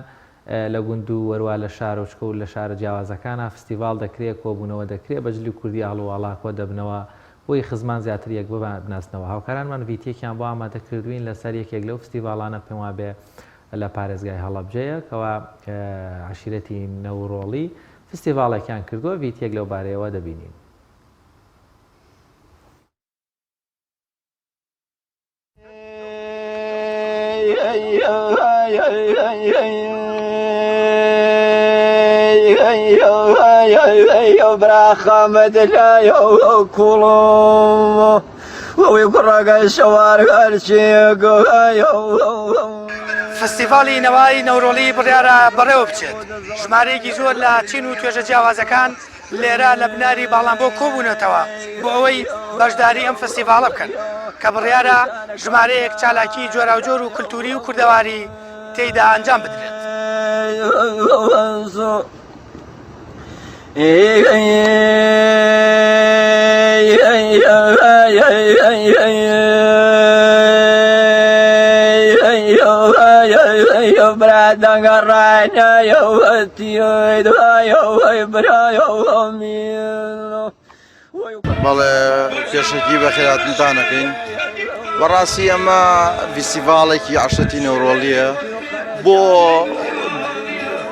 لە گوند و وەروا لە شارۆچکە و لە شارە جیاوازەکانا فستیڤاڵ دەکرێ کۆبوونەوە دەکرێ بە جلی کوردی ئاڵ و ئاڵا کۆ دەبنەوە بۆی خزمان زیاتر یەک بناسنەوە. هاوکارانمان ڤیتیەکیان بۆ ئامادە کردووین لەسەر یەکێک لەو فستیڤاڵانە پێم وابێ لە پارێزگای هەڵەبجەیە کەوا عەشیرەتی نەورۆڵی فستیڤاڵێکیان کردووە ڤیتیەک لەو بارەیەوە دەبینین. فستیڤاڵی نەوای نەورۆڵی بڕیارە بەڕێوە بچێت، ژمارەیەکی زۆر لە چین و توێژە جیاوازەکان لێرە لە بناری باڵانبۆ کۆبوونەتەوە بۆ ئەوەی بەشداری ئەم فستیڤاڵە بکەن کە بڕیارە ژمارەیەک چالاکی جۆراوجۆر و کلتوری و کوردەواری تێیدا ئەنجام بدرێت. بەڵێ پێشەکی بەخێراتنتان ئەکەین. بەڕاستی ئەمە ڤیستیڤاڵێکی عەشرەتی نەورۆڵییە بۆ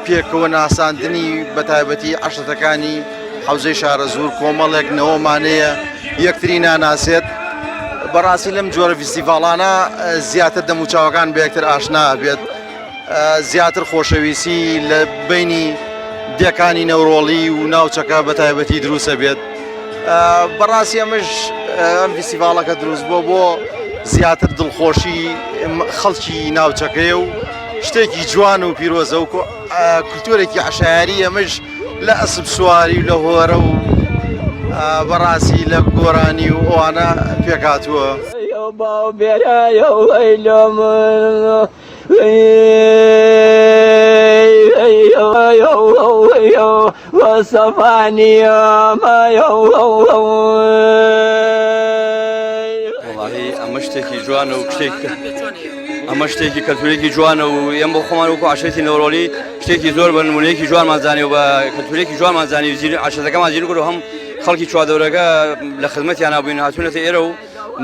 پێکەوە ناساندنی بەتایبەتی عەشرەتەکانی حەوزەی شارەزوور کۆمەڵێک نەوەمانەیە یەکتری ناناسێت بەڕاستی لەم جۆرە ڤیستیڤاڵانە زیاتر دەموچاوەکان بە یەکتر ئاشنا بێت زیاتر خۆشەویستی لە بەینی دێکانی نەورۆڵی و ناوچەکە بە تایبەتی دروستە بێت بەڕاستی ئەمەش ئەم فیستیڤاڵەکە دروست بووە بۆ زیاتر دڵخۆشی خەڵکی ناوچەکەیە و شتێکی جوان و پیرۆزە و کولتورێکی عشایری ئەمەش لە ئەسپ سواری و لە هۆرە و بەڕاستی لە گۆرانی و ئەوانە پێکهاتووە. وەڵاهی ئەمە شتێکی جوانە و شتێک ئەمە شتێکی کەلتورێکی جوانە و ئێمە بۆ خۆمان وەکو عەشرەتی نەورۆڵی شتێکی زۆر بە نمونەیەکی جوانمان زانی و بە کەلتورێکی جوانمان زانی و زیر عەشرەتەکەمان زیر کرد و هەم خەڵکی چواردەورەکە لە خزمەتیانە بووین هاتوونەتە ئێرە و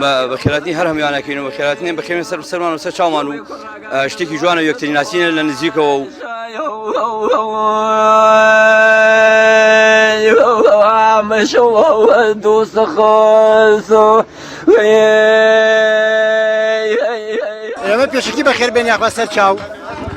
بە خێراتنی هەر هەموویانەکەین و بە خێراتنی بەخێوین سەر سەرمان و سەر چاومان و شتێکی جوانە و یەکتری ناسینە لە نزیکەوە و ئێمە پێشەکی بەخێر بێن یاخوا سەر چاو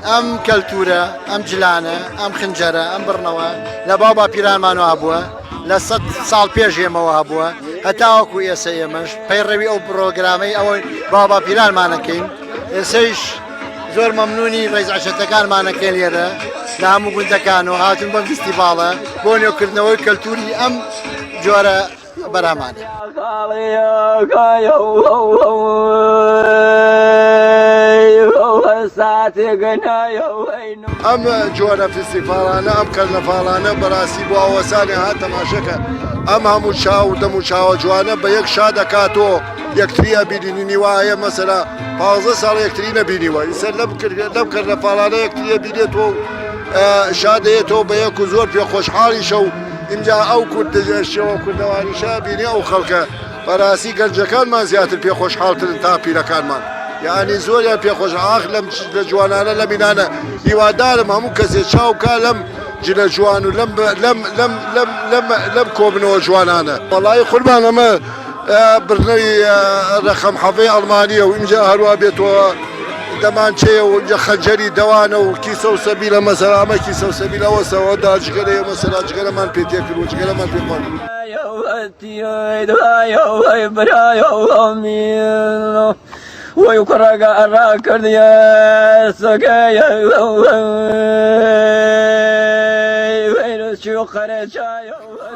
ئەم کەلتورە ئەم جلانە ئەم خنجەرە ئەم بڕنەوە لە باو باپیرانمانەوە هەبووە لە سە ساڵ پێش ئێمەوە هەبووە هەتاوەکو ئێسە ئێمەش پەیڕەوی ئەو پرۆگرامەی ئەوەی باو باپیرانمانەکەین ئێسەیش زۆر مەمنونی ڕێز عەشرەتەکانمانەکەین لێرە لە هەموو گوندەکان و هاتون بەم فیستیڤاڵە بۆ نوێکردنەوەی کەلتوری ئەم جۆرە بەرهەمانە. ئەم جۆرە فیستیڤاڵانە ئەم کەرنەڤاڵانە بەڕاستی بۆ ئەوەسانێ ها تەماشەکە ئەم هەموو چاو و دەم و چاوە جوانە بە یەک شا دەکاتۆ یەکتری ئەبینینی وایە مەسەلا 15 ساڵ یەکتری نەبینیوە ئیسەر لەم لەم کەرنەڤاڵانە یەکتری ئەبینێتەوە و شادەیەتەوە بە یەک و زۆر پێ خۆشحاڵیشە و ئینجا ئەو کورد شێوە کوردەواریشە بینی ئەو خەڵکە بەڕاستی گەنجەکانمان زیاتر پێ خۆشحاڵترن تا پیرەکانمان یعنی زۆریان پێ خۆش ئاخ لەم لە جوانانە لە مینانە هیوادارم هەموو کەسێ چاو کا لەم جلە جوان و لەم لەم لەم لەم لەم لەم کۆبنەوە جوانانە وەڵی قوربان ئەمە بردنەوەی ڕەقەم حەڤەی ئەڵمانیە و ئینجا هەروا بێتەوە دەمانچەیە و ئینجا خەنجەری دەوانە و کیسە و سەبیلە مەسەلا ئەمە کیسە و سەبیلە وەسەوە دا جگەرەیە مەسەلا جگەرەمان پێ تێکرد و جگەرەمان پێ خوارد.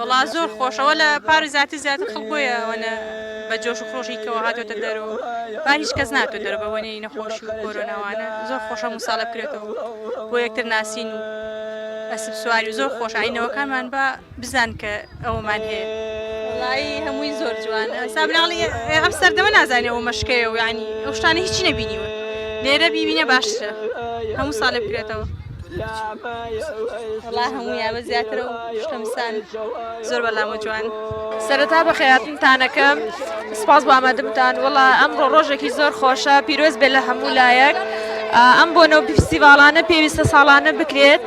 وەڵا زۆر خۆشەوە لە پار زیاتر زیاتر خەڵک بۆیە ئەوەنە بە جۆش و خرۆشیکەوە هاتۆتە دەرەوە پار هیچ کەس ناتۆ دەرەوە بە وەنەی نەخۆشی و کۆرۆناوانە زۆر خۆشە موساڵە بکرێتەوە بۆ یەکتر ناسین و ئەسپ سواری و زۆر خۆش ئاینەوەکانمان بە بزان کە ئەوەمان هەیە وڵی هەمووی زۆر جوانە سابراڵی ئەم سەردەمە نازانێ ئەوە مەشکەیە و ینی ئەو شتانە هیچی نەبینیوە لێرە بیبینە باشترە هەموو ساڵێ بکرێتەوە. وەڵا هەموویان بە زیاترە و شتەمسان زۆر بەلامە جوان. سەرەتا بەخێراتنتان ئەکەم سپاس بۆ ئامادەبوونتان وەڵا ئەمڕۆ ڕۆژێکی زۆر خۆشە پیرۆز بێت لە هەموو لایەک ئەم بۆنە و فیستیڤاڵانە پێویستە ساڵانە بکرێت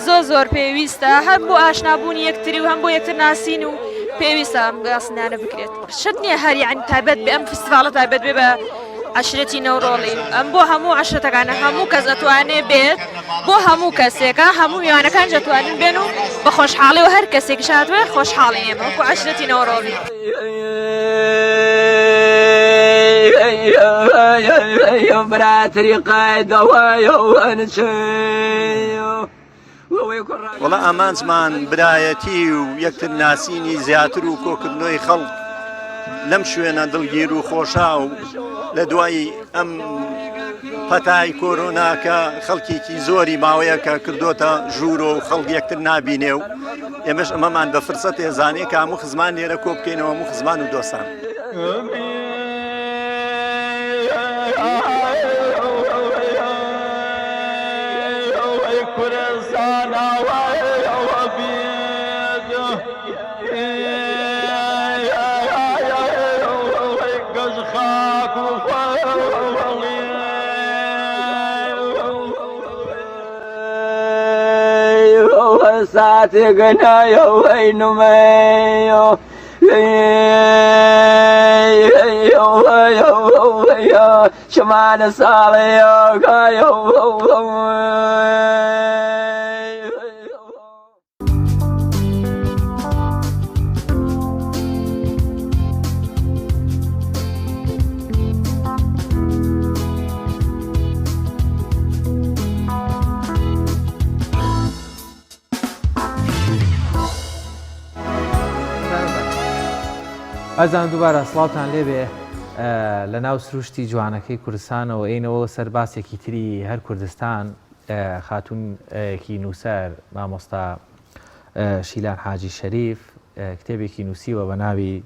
زۆر زۆر پێویستە هەم بۆ ئاشنابوونی یەکتری و هەم بۆ یەکتر ناسین و پێویستە ئەم گاسنانە بکرێت شت نییە هەر یعنی تایبەت بێ ئەم فیستیڤاڵە تایبەت بێ بە. عەشرەتی نەورۆڵی ئەم بۆ هەموو عەشرەتەکانە هەموو کەس ئەتوانێ بێت بۆ هەموو کەسێکە هەموو میوانەکان دەتوانن بێن و بە خۆشحاڵی و هەر کەسێکیش هاتوێ خۆشحاڵی ئێمە وەکو عەشرەتی نەورۆڵی. وەڵا ئامانجمان برایەتی و یەکتر ناسینی زیاتر و کۆکردنەوەی خەڵک لەم شوێنە دڵگیر و خۆشا و لە دوای ئەم پەتای کۆرۆنا کە خەڵکێکی زۆری ماوەیەکە کردوتە ژوورۆ و خەڵک یەکتر نابینێ و ئێمەش ئەمەمان بە فرسەت ێزانێ کە هەموو خزمان لێرە کۆ بکەینەوە هەموو خزمان و دۆستان. ئازان دووبارە سڵاوتان لێبێ لە ناو سروشتی جوانەکەی کوردستانەوە ئینەوە سەر باسێکی تری هەر کوردستان خاتوونێکی نووسەر مامۆستا شیلان حاجی شەریف کتێبێکی نووسیوە بە ناوی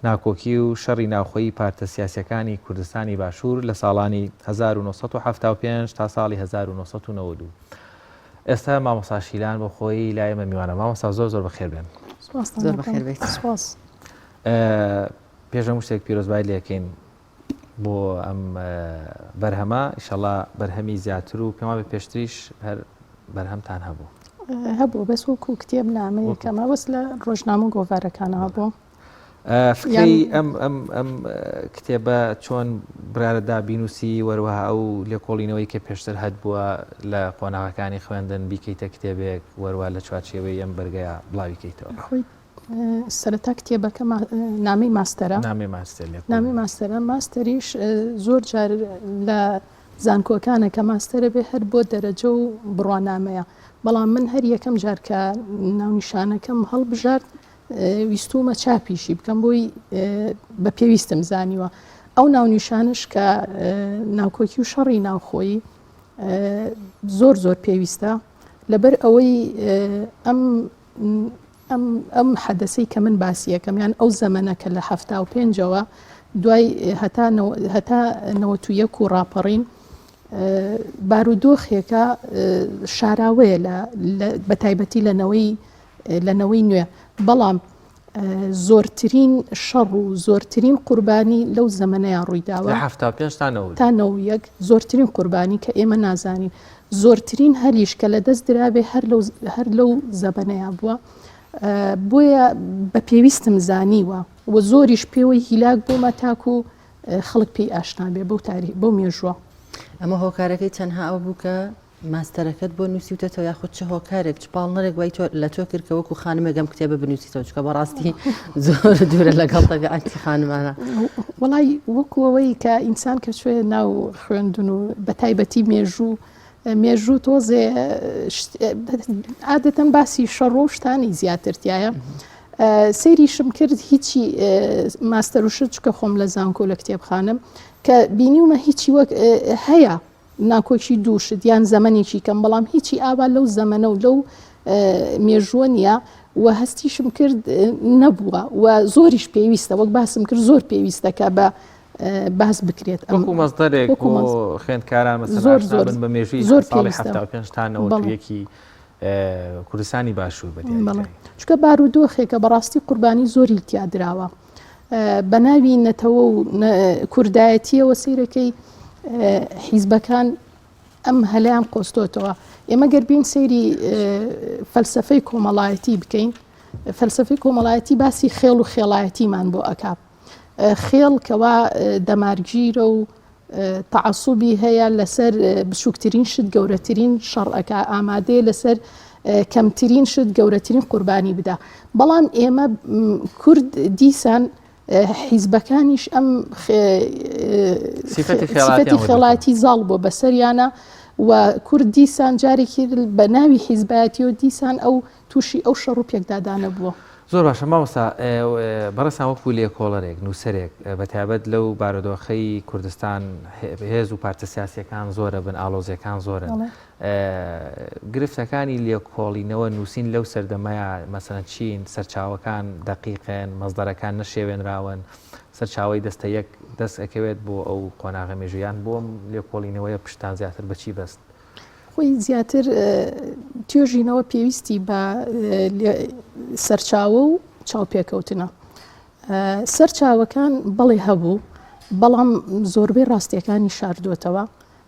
ناکۆکی و شەڕی ناوخۆیی پارتە سیاسیەکانی کوردستانی باشوور لە ساڵانی 1975 تا ساڵی 1992. ئێستا مامۆستا شیلان بۆ خۆی لای ئێمە میوانە مامۆستا زۆر زۆر بەخێر بێن. زۆر بەخێر بێیت. سپاس. پێش هەموو شتێک پیرۆزبای لێکەین بۆ ئەم بەرهەمە ئیشەڵا بەرهەمی زیاتر و پێم وابێ پێشتریش هەر بەرهەمتان هەبوو. هەبوو بەس وەکو کتێب نا من یەکەمە بەس لە ڕۆژنامە و گۆڤارەکانە هەبوو. فکرەی ئەم ئەم ئەم کتێبە چۆن برارەدا بینوسی وەروەها ئەو لێکۆڵینەوەی کە پێشتر هەت بووە لە قۆناغەکانی خوێندن بیکەیتە کتێبێک وەروە لە چوارچێوەی ئەم بەرگەیە بڵاوی کەیتەوە. خۆی سەرەتا کتێبەکە نامەی ماستەرە نامەی ماستەر نامەی ماستەرە ماستەریش زۆر جار لە زانکۆکانە کە ماستەرە بێ هەر بۆ دەرەجە و بڕوانامەیە بەڵام من هەر یەکەم جار کە ناونیشانەکەم هەڵبژارد ویستومە چاپیشی بکەم بۆی بە پێویستم زانیوە ئەو ناونیشانش کە ناکۆکی و شەڕی ناوخۆیی زۆر زۆر پێویستە لەبەر ئەوەی ئەم ئەم ئەم حەدەسەی کە من باسی ئەکەم یان ئەو زەمەنە کە لە 75ەوە دوای هەتا هەتا 91 و ڕاپەڕین بارودۆخێکە شاراوەیە لە بە تایبەتی لە نەوەی لە نەوەی نوێ بەڵام زۆرترین شەڕ و زۆرترین قوربانی لەو زەمەنەیان ڕوویداوە لە 75 تا 91 تا 91 زۆرترین قوربانی کە ئێمە نازانین زۆرترین هەلیش کە لە دەست درابێ هەر لەو هەر لەو زەمەنەیا بووە بۆیە بە پێویستم زانیوە و زۆریش پێوەی هیلاک بوومە تاکو خەڵک پێی ئاشنا بێ بەو تاریخ بەو مێژووە. ئەمە هۆکارەکەی تەنها ئەوە بوو کە ماستەرەکەت بۆ نووسیوتەتەوە یاخود چ هۆکارێک چ پاڵنەرێک وای تۆ لە تۆ کرد کە وەکو خانمێک ئەم کتێبە بنووسیتەوە چونکە بەڕاستی زۆر دوورە لەگەڵ تەبیعەتی خانمانە. وەڵای وەکو ئەوەی کە ئینسان کە چوێ ناو خوێندن و بە تایبەتی مێژوو مێژوو تۆزێ عادەتەن باسی شەڕ و شتانی زیاتر تایە سەیریشم کرد هیچی ماستەر و شت چکە خۆم لە زانکۆ لە کتێبخانم کە بینیومە هیچی وەک هەیە ناکۆکی دوو شت یان زەمەنێکی کەم بەڵام هیچی ئاوا لەو زەمەنە و لەو مێژووە نییە و هەستیشم کرد نەبووە و زۆریش پێویستە وەک باسم کرد زۆر پێویستە کە بە باس بکرێت وەکو مەزدەرێک بۆ خوێندکاران زۆر زۆر بە مێژووی زۆر ساڵی 75 تا 91 کوردستانی باشوور بە چونکە بارودۆخێکە بەڕاستی قوربانی زۆری تیا دراوە بە ناوی نەتەوە و کوردایەتیەوە سەیرەکەی حیزبەکان ئەم هەلیان قۆستۆتەوە ئێمە گەر بین سەیری فەلسفەی کۆمەڵایەتی بکەین فەلسفەی کۆمەڵایەتی باسی خێڵ و خێڵایەتیمان بۆ ئەکا خێڵ کەوا دەمارگیرە و. تەعەسوبی هەیە لەسەر بچووکترین شت گەورەترین شەڕ ئەکا ئامادەیە لەسەر کەمترین شت گەورەترین قوربانی بدا بەڵام ئێمە کورد دیسان حیزبەکانیش ئەم سیفەتی خێڵاتی زاڵ بووە بەسەریانە و کورد دیسان جارێکی بە ناوی حیزبایەتی و دیسان ئەو تووشی ئەو شەڕ و پێکدادانە بووە. زۆر باشە مامۆستا بەڕێزتان وەکو لێکۆڵەرێک، نووسەرێک، بەتایبەت لەو بارودۆخەی کوردستان هێز و پارتە سیاسییەکان زۆرە بن، ئاڵۆزییەکان زۆرن، گرفتەکانی لێکۆڵینەوە، نووسین لەو سەردەمەیا مەسەلەن چین، سەرچاوەکان دەقیقن، مەسدەرەکان نەشێوێنراون، سەرچاوەی دەستە یەک دەست ئەکەوێت بۆ ئەو قۆناغە مێژوویان، بۆ ئەم لێکۆڵینەوەیە پشتتان زیاتر بە چی بەست؟ خۆی زیاتر توێژینەوە پێویستی بە سەرچاوە و چاوپێکەوتنە. سەرچاوەکان بەڵێ هەبوو، بەڵام زۆربەی ڕاستیەکانی شاردۆتەوە،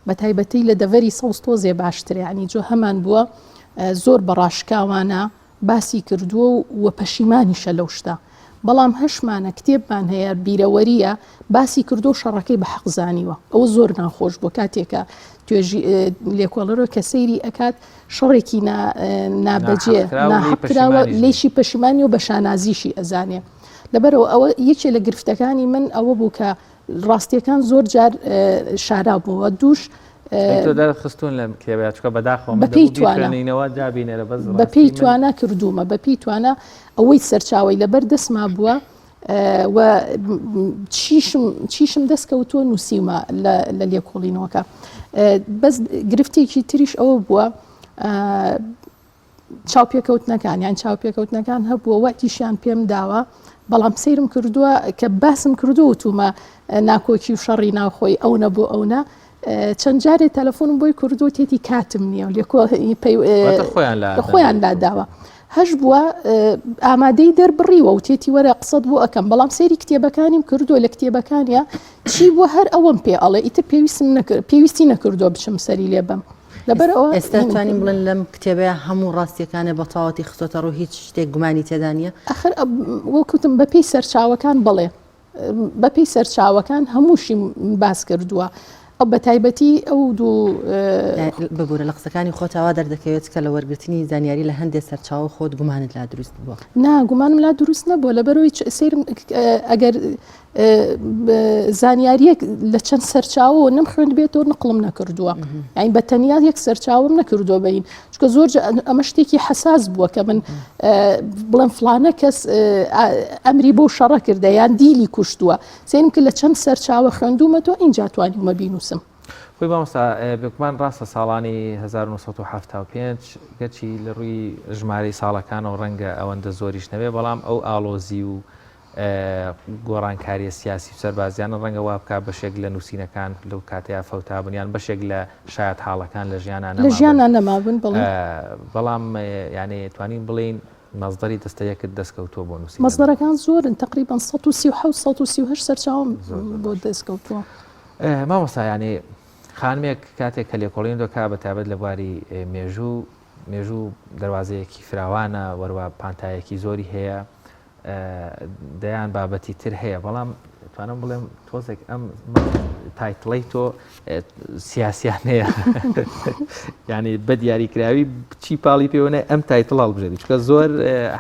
بە تایبەتی لە دەڤەری سەوز تۆزێ باشترە، یانی جۆ هەمان بووە زۆر بە ڕاشکاوانە باسی کردووە و پەشیمانیشە لەو شتە، بەڵام هەشمانە کتێبمان هەیە بیرەوەرییە باسی کردووە و شەڕەکەی بە حەق زانیوە، ئەوە زۆر ناخۆش بووە کاتێک کە توێژی لێکۆڵەرەوە کە سەیری ئەکات شەڕێکی نابەجێ ناحەق کراوە لێیشی پەشیمانی و بە شانازیشی ئەزانێ. لەبەرئەوە ئەوە یەکێ لە گرفتەکانی من ئەوە بوو کە ڕاستیەکان زۆر جار شارا بووە دووش تۆ دەرخستون لەم کتێبە چکە بەداخەوە من دەبوو بیخوێنینەوە جا بینەرە بەس بە پێی توانا کردوومە بە پێی توانا ئەوەی سەرچاوەی لەبەر دەستما بووە و چیشم چیشم دەست کەوتووە نووسیومە لە لێکۆڵینەوەکە بەس گرفتێکی تریش ئەوە بووە چاوپێکەوتنەکان یان چاوپێکەوتنەکان هەبووە وەعدیشیان پێم داوە بەڵام سەیرم کردووە کە باسم کردو وتومە ناکۆکی و شەڕی ناوخۆی ئەو نەبوو ئەو نە چەند جارێ تەلەفۆنم بۆی کردو تێتی کاتم نییە و لێکۆ خۆیان لاداوە هەش بووە ئامادەی دەربڕیوە و تێتی وەرە قسەت بۆ ئەەکەم بەڵام سەیری کتێبەکانیم کردو لە کتێبەکانە چی بووە هەر ئەوەم پێ ئەڵێ ئیتر پێویستم نەکرد پێویستی نەکردووە بچم سەری لێ بەم. لەبەر ئەوە ئێستا توانین بڵێن لەم کتێبەیە هەموو ڕاستیەکانە بە تەواوەتی خستۆتە ڕوو هیچ شتێک گومانی تێدا نییە؟ ئەخر وەک وتم بەپێی سەرچاوەکان بەڵێ بەپێی سەرچاوەکان هەمووشیم باس کردووە ئەو بە تایبەتی ئەو دوو ببوورە لە قسەکانی خۆتا وا دەردەکەوێت کە لە وەرگرتنی زانیاری لە هەندێ سەرچاوە خۆت گومانت لا دروست بووە. نا گومانم لا دروست نەبووە لەبەرئەوەی سەیرم ئەگەر زانیاریەک لە چەند سەرچاوەوە نم خوێندبێتەوە نقڵم نەکردووە یعنی بە تەنیا یەک سەرچاوم نەکردووە بین چکە زۆر ئەمە شتێکی حەساس بووە کە من بڵێم فلانە کەس ئەمری بۆ شەڕە کردە یان دیلی کوشتووە سێنم کە لە چەند سەرچاوە خوێندومەتەوە اینجا توانیومە بینوسم. خۆی مامۆستا بێگومان ڕاستە ساڵانی 1975 گەرچی لە ڕووی ژمارەی ساڵەکانەوە ڕەنگە ئەوەندە زۆریش نەبێ بەڵام ئەو ئاڵۆزی و گۆڕانکاریە سیاسی و سەربازیانە ڕەنگە وا بکا بەشێک لە نووسینەکان لەو کاتەیا فەوتابن یان بەشێک لە شایەتحاڵەکان لە ژیانا لە ژیانا نەمابن بەڵێ. بەڵام یانێ توانین بڵێین مەسدەری دەستە یەکت دەست کەوتووە بۆ نووسینەکە. مەسدەرەکان زۆرن تەقریبەن 137 138 سەرچاوەم بۆ دەست کەوتووە. مامۆستا یانێ خانمێک کاتێک کە لێکۆڵینەوە دەکا بە تایبەت لە بواری مێژوو مێژوو دەروازەیەکی فراوانە وەروا پانتایەکی زۆری هەیە دەیان بابەتی تر هەیە بەڵام توانم بڵێم تۆزێک ئەم title ەی تۆ سیاسیانەیە ینی بە دیاریکراوی چی پاڵی پێوەە ئەم title هەڵبژێری چکە زۆر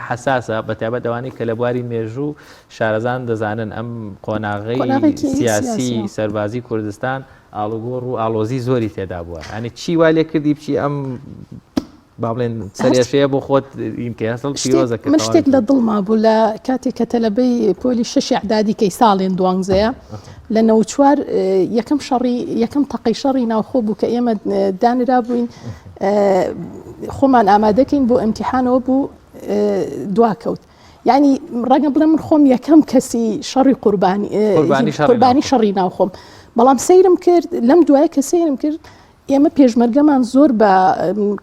حساسە بە تایبەت ئەوانەی کە لە بواری مێژوو شارەزان دەزانن ئەم قۆناغی سیاسی سەربازی کوردستان ئاڵوگۆڕ و ئاڵۆزی زۆری تێدا بووە ینی چی وا لێ کردی بچی ئەم با بڵێن سەرێشەیە بۆ خۆت ئینکە ئەسڵ پیرۆزە من شتێک لە دڵما بوو لە کاتێک کە تەلەبەی پۆلی شەشی ئەعدادی کەی ساڵێن دوانزەیە لە نەوچوار یەکەم شەڕی یەکەم تەقەی شەڕی ناوخۆ بوو کە ئێمە دانرا بووین خۆمان ئامادەکەین بۆ ئیمتیحانەوە بوو دواکەوت یعنی ڕەنگە بڵێم من خۆم یەکەم کەسی شەڕی قوربانی قوربانی شەڕی ناوخۆم بەڵام سەیرم کرد لەم دوای کە سەیرم کرد ئێمە پێشمەرگەمان زۆر بە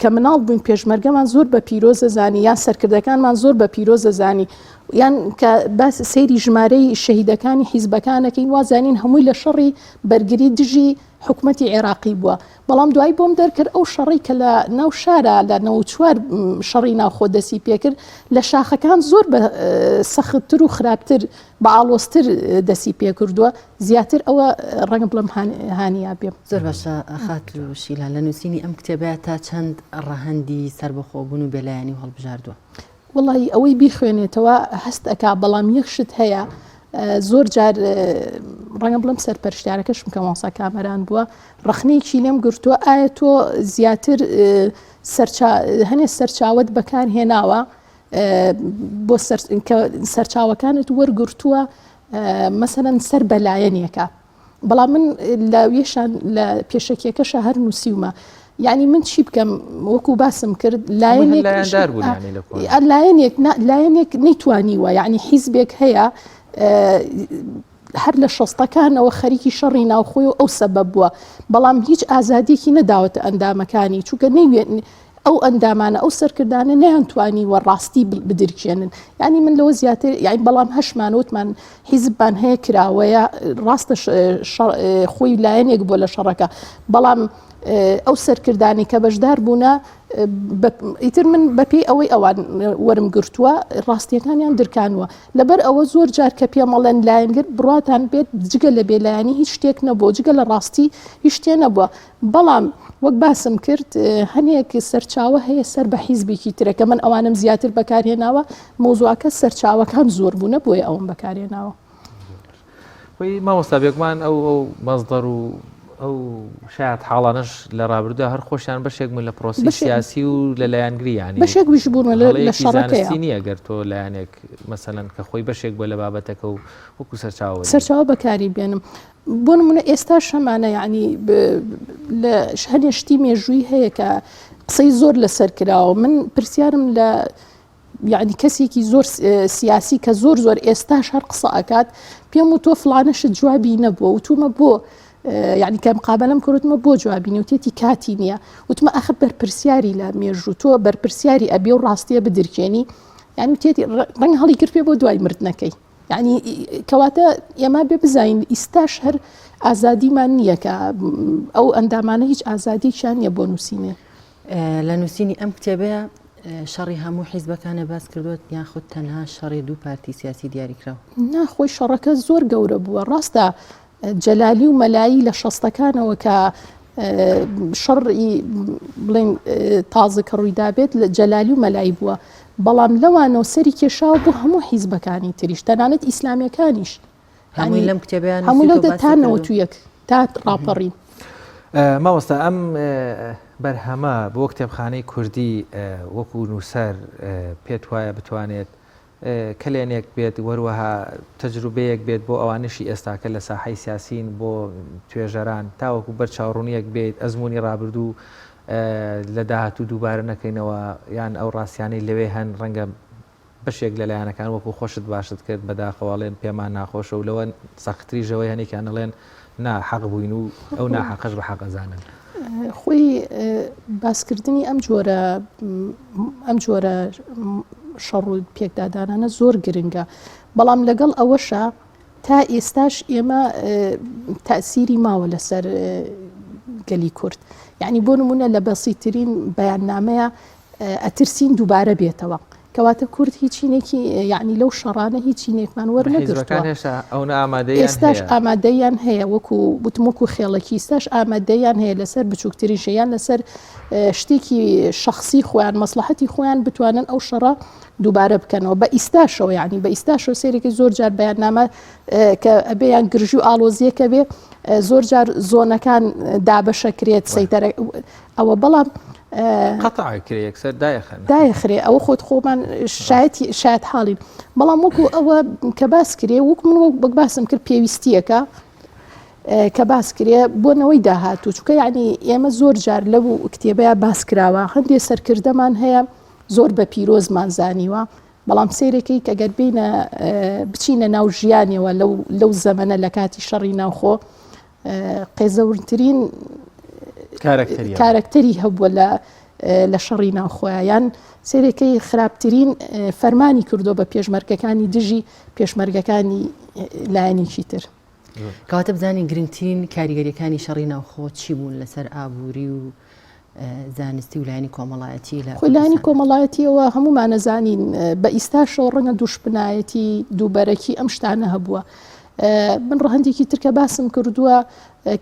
کە مناڵ بووین پێشمەرگەمان زۆر بە پیرۆز دەزانی یان سەرکردەکانمان زۆر بە پیرۆز دەزانی. یان کە باس سەیری ژمارەی شەهیدەکانی حیزبەکانەکەین وازانین هەمووی لە شەڕی بەرگری دژی حکومەتی عێراقی بووە بەڵام دوایی بۆم دەرکرد ئەو شەڕی کە لە ناو شارە لە 94 شەڕی ناوخۆ دەسی پێکرد لە شاخەکان زۆر بە سەختتر و خراپتر بە ئاڵۆزتر دەسی پێکردووە زیاتر ئەوە ڕەنگە بڵێم هانیا بێم. زۆر باشە خاتوو شیلان لە نووسینی ئەم کتێبە تا چەند ڕەهەندی سەربەخۆبوون و بێلایەنی و هەڵبژاردووە؟ وەڵی ئەوەی بیخوێنێتەوە هەست ئەکا بەڵام یەک شت هەیە زۆر جار ڕەنگە بڵم سەرپەرشتارەکەشم کە مامۆستا کامەران بووە ڕەخنەیەکی لێم گرتووە ئایا تۆ زیاتر هەنێ سەرچاوت بەکار هێناوە بۆ سەرچاوەکانت وەرگرتووە مەسەلەن سەر بە لایەنێکە بەڵام من لە وێشان لە پێشەکیەکەشە هەر نووسیومە یعنی من چی بکەم وەکو باسم کرد لایەنێک لایەنێک لایەنێک نەیتوانیوە یعنی حیزبێک هەیە هەر لە شەستەکانەوە خەریکی شەڕی ناوخۆی و ئەو سەبەب بووە بەڵام هیچ ئازادیەکی نەداوەتە ئەندامەکانی چونکە نەیوێن ئەو ئەندامانە ئەو سەرکردانە نەیانتوانیوە ڕاستی بدرکێنن یعنی من لەوە زیاتر یعنی بەڵام هەشمان وتمان حیزبمان هەیە کراوەیە ڕاستە خۆی لایەنێک بووە لە شەڕەکە بەڵام ئەو سەرکردانی کە بەشدار بوونە ئیتر من بەپێی ئەوەی ئەوان وەرم گرتووە ڕاستیەکانیان درکانوە لەبەر ئەوە زۆر جار کە پێمەڵێن لایەنگر بڕاتان بێت جگە لە بێلایەنی هیچ شتێک نەبووە جگە لە ڕاستی هیچ شتێ نەبووە بەڵام وەک باسم کرد هەنێک سەرچاوە هەیە سەر بە حیزبێکی ترە کە من ئەوانم زیاتر بەکارهێناوە مەوزوعەکە سەرچاوەکان زۆر بوونە بۆیە ئەوم بەکارهێناوە. خۆی مامۆستا بێگومان ئەو ئەو مەزدەر و ئەو شایەت حاڵانەش لە ڕابردوودا هەر خۆشیان بەشێک بوون لە پرۆسی سیاسی و لە لایەنگری یانی بەشێک ویش بوون لە شەڕەکەی نییە گەر تۆ لایەنێک مەسەلەن کە خۆی بەشێک بووە لە بابەتەکە و وەکو سەرچاوە سەرچاوە بەکاری بێنم بۆ نمونە ئێستاش هەمانە یعنی لە هەنێ شتی مێژووی هەیە کە قسەی زۆر لەسەر کراوە من پرسیارم لە یعنی کەسێکی زۆر سیاسی کە زۆر زۆر ئێستاش هەر قسە ئەکات پێم و تۆ فلانەشت جوابی نەبووە وتومە بۆ یعنی کە مقابلم کردمە بۆ جوابی نوتێتی کاتی نییە وتمە ئەخر بەرپرسیاری لە مێژوو تۆ بەرپرسیاری ئەبێ و ڕاستیە بدرکێنی یعنی تێتی ڕەنگ هەڵی کرد پێ بۆ دوای مردنەکەی یعنی کەواتە ئێمە بێ بزانین ئیستاش هەر ئازادیمان نییە کە ئەو ئەندامانە هیچ ئازادیکیان نییە بۆ نووسینێ. لە نووسینی ئەم کتێبەیە شەڕی هەموو حیزبەکانە باس کردووە یاخود تەنها شەڕی دوو پارتی سیاسی دیاریکراو؟ نا خۆی شەڕەکە زۆر گەورە بووە ڕاستە جەلالی و مەلایی لە شەستەکانەوە کە شەڕی بڵێن تازە کە ڕووی دابێت لە جەلالی و مەلایی بووە بەڵام لەوانەوە سەری کێشاوە بۆ هەموو حیزبەکانی تریش تەنانەت ئیسلامیەکانیش هەمووی لەم کتێبیان هەموو لەو تا 91 تا ڕاپەڕین. مامۆستا ئەم بەرهەمە بۆ کتێبخانەی کوردی وەکو نووسەر پێت وایە بتوانێت کەلێنێک بێت وەروەها تەجروبەیەک بێت بۆ ئەوانەشی ئێستاکە لە ساحەی سیاسین بۆ توێژەران تاوەکو بەر چاوڕوونیەک بێت ئەزمموی ڕابردوو لە داهاتوو دووبارە نەکەینەوە یان ئەو ڕاستیانەی لەوێ هەن ڕەنگە بەشێک لە لایەنەکان وەکو خۆشت باشت کرد بەداخەوە ئەڵێن پێمان ناخۆشە و لەوە سەختتریش ئەوەی هەنێکیان ئەڵێن نا حەق بووین و ئەو ناحەقەش بە حەق ئەزانن. خۆی باسکردنی ئەم جۆرە ئەم جۆرە شەڕ و پێکدادانانە زۆر گرنگە بەڵام لەگەڵ ئەوەشە تا ئێستاش ئێمە تەسیری ماوە لەسەر گەلی کورد یعنی بۆ نمونە لە بەسیترین بەیاننامەیە ئەترسین دووبارە بێتەوە. کەواتە کورد هیچینێکی یەعنی لەو شەڕانە هیچینێکمان وەرنەگرتووە. ئێستاش ئامادەیان هەیە وەکو وتم وەکو خێڵەکی ئیستاش ئامادەیان هەیە لەسەر بچووکترین شێ یان لەسەر شتێکی شخصی خۆیان مەسلحەتی خۆیان بتوانن ئەو شەڕە دووبارە بکەنەوە بە ئیستاشەوە یعنی بە ئیستاشەوە سێرێکی زۆر جار بەیاننامە کە ئەبێ یان گرژی و ئاڵۆزیەکە بێ زۆر جار زۆنەکان دابەشەکرێت سەیتەرە ئەوە بەڵام قەتع کرێ یەکسەر دایەخەن دایەخرێ ئەوە خۆت خۆمان شایەتی شایەت حاڵین بەڵام وەکو ئەوە کە باس کرێ وەک من وەک بەک باسم کرد پێویستیەکە کە باس کرێ بۆ نەوەی داهاتوو چونکە یعنی ئێمە زۆر جار لەو کتێبەیە باس کراوە هەندێ سەرکردەمان هەیە زۆر بە پیرۆزمان زانیوە بەڵام سەیرەکەی کە گەر بینە بچینە ناو ژیانەوە لەو لەو زەمەنە لە کاتی شەڕی ناوخۆ قێزەونترین کارەکتەری هەبووە لە. لە شەڕی ناوخۆیە یان سەیرەکەی خراپترین فەرمانی کردووە بە پێشمەرگەکانی دژی پێشمەرگەکانی لایەنێکی تر. کەواتە بزانین گرنگترین کاریگەریەکانی شەڕی ناوخۆ چی بوون لەسەر ئابووری و زانستی و لایەنی کۆمەڵایەتی لە خۆی لایەنی کۆمەڵایەتیەوە هەموومان ئەزانین بە ئیستاشەوە ڕەنگە دوشمنایەتی دووبەرەکی ئەم شتانە هەبووە من ڕەهەندێکی تر کە باسم کردووە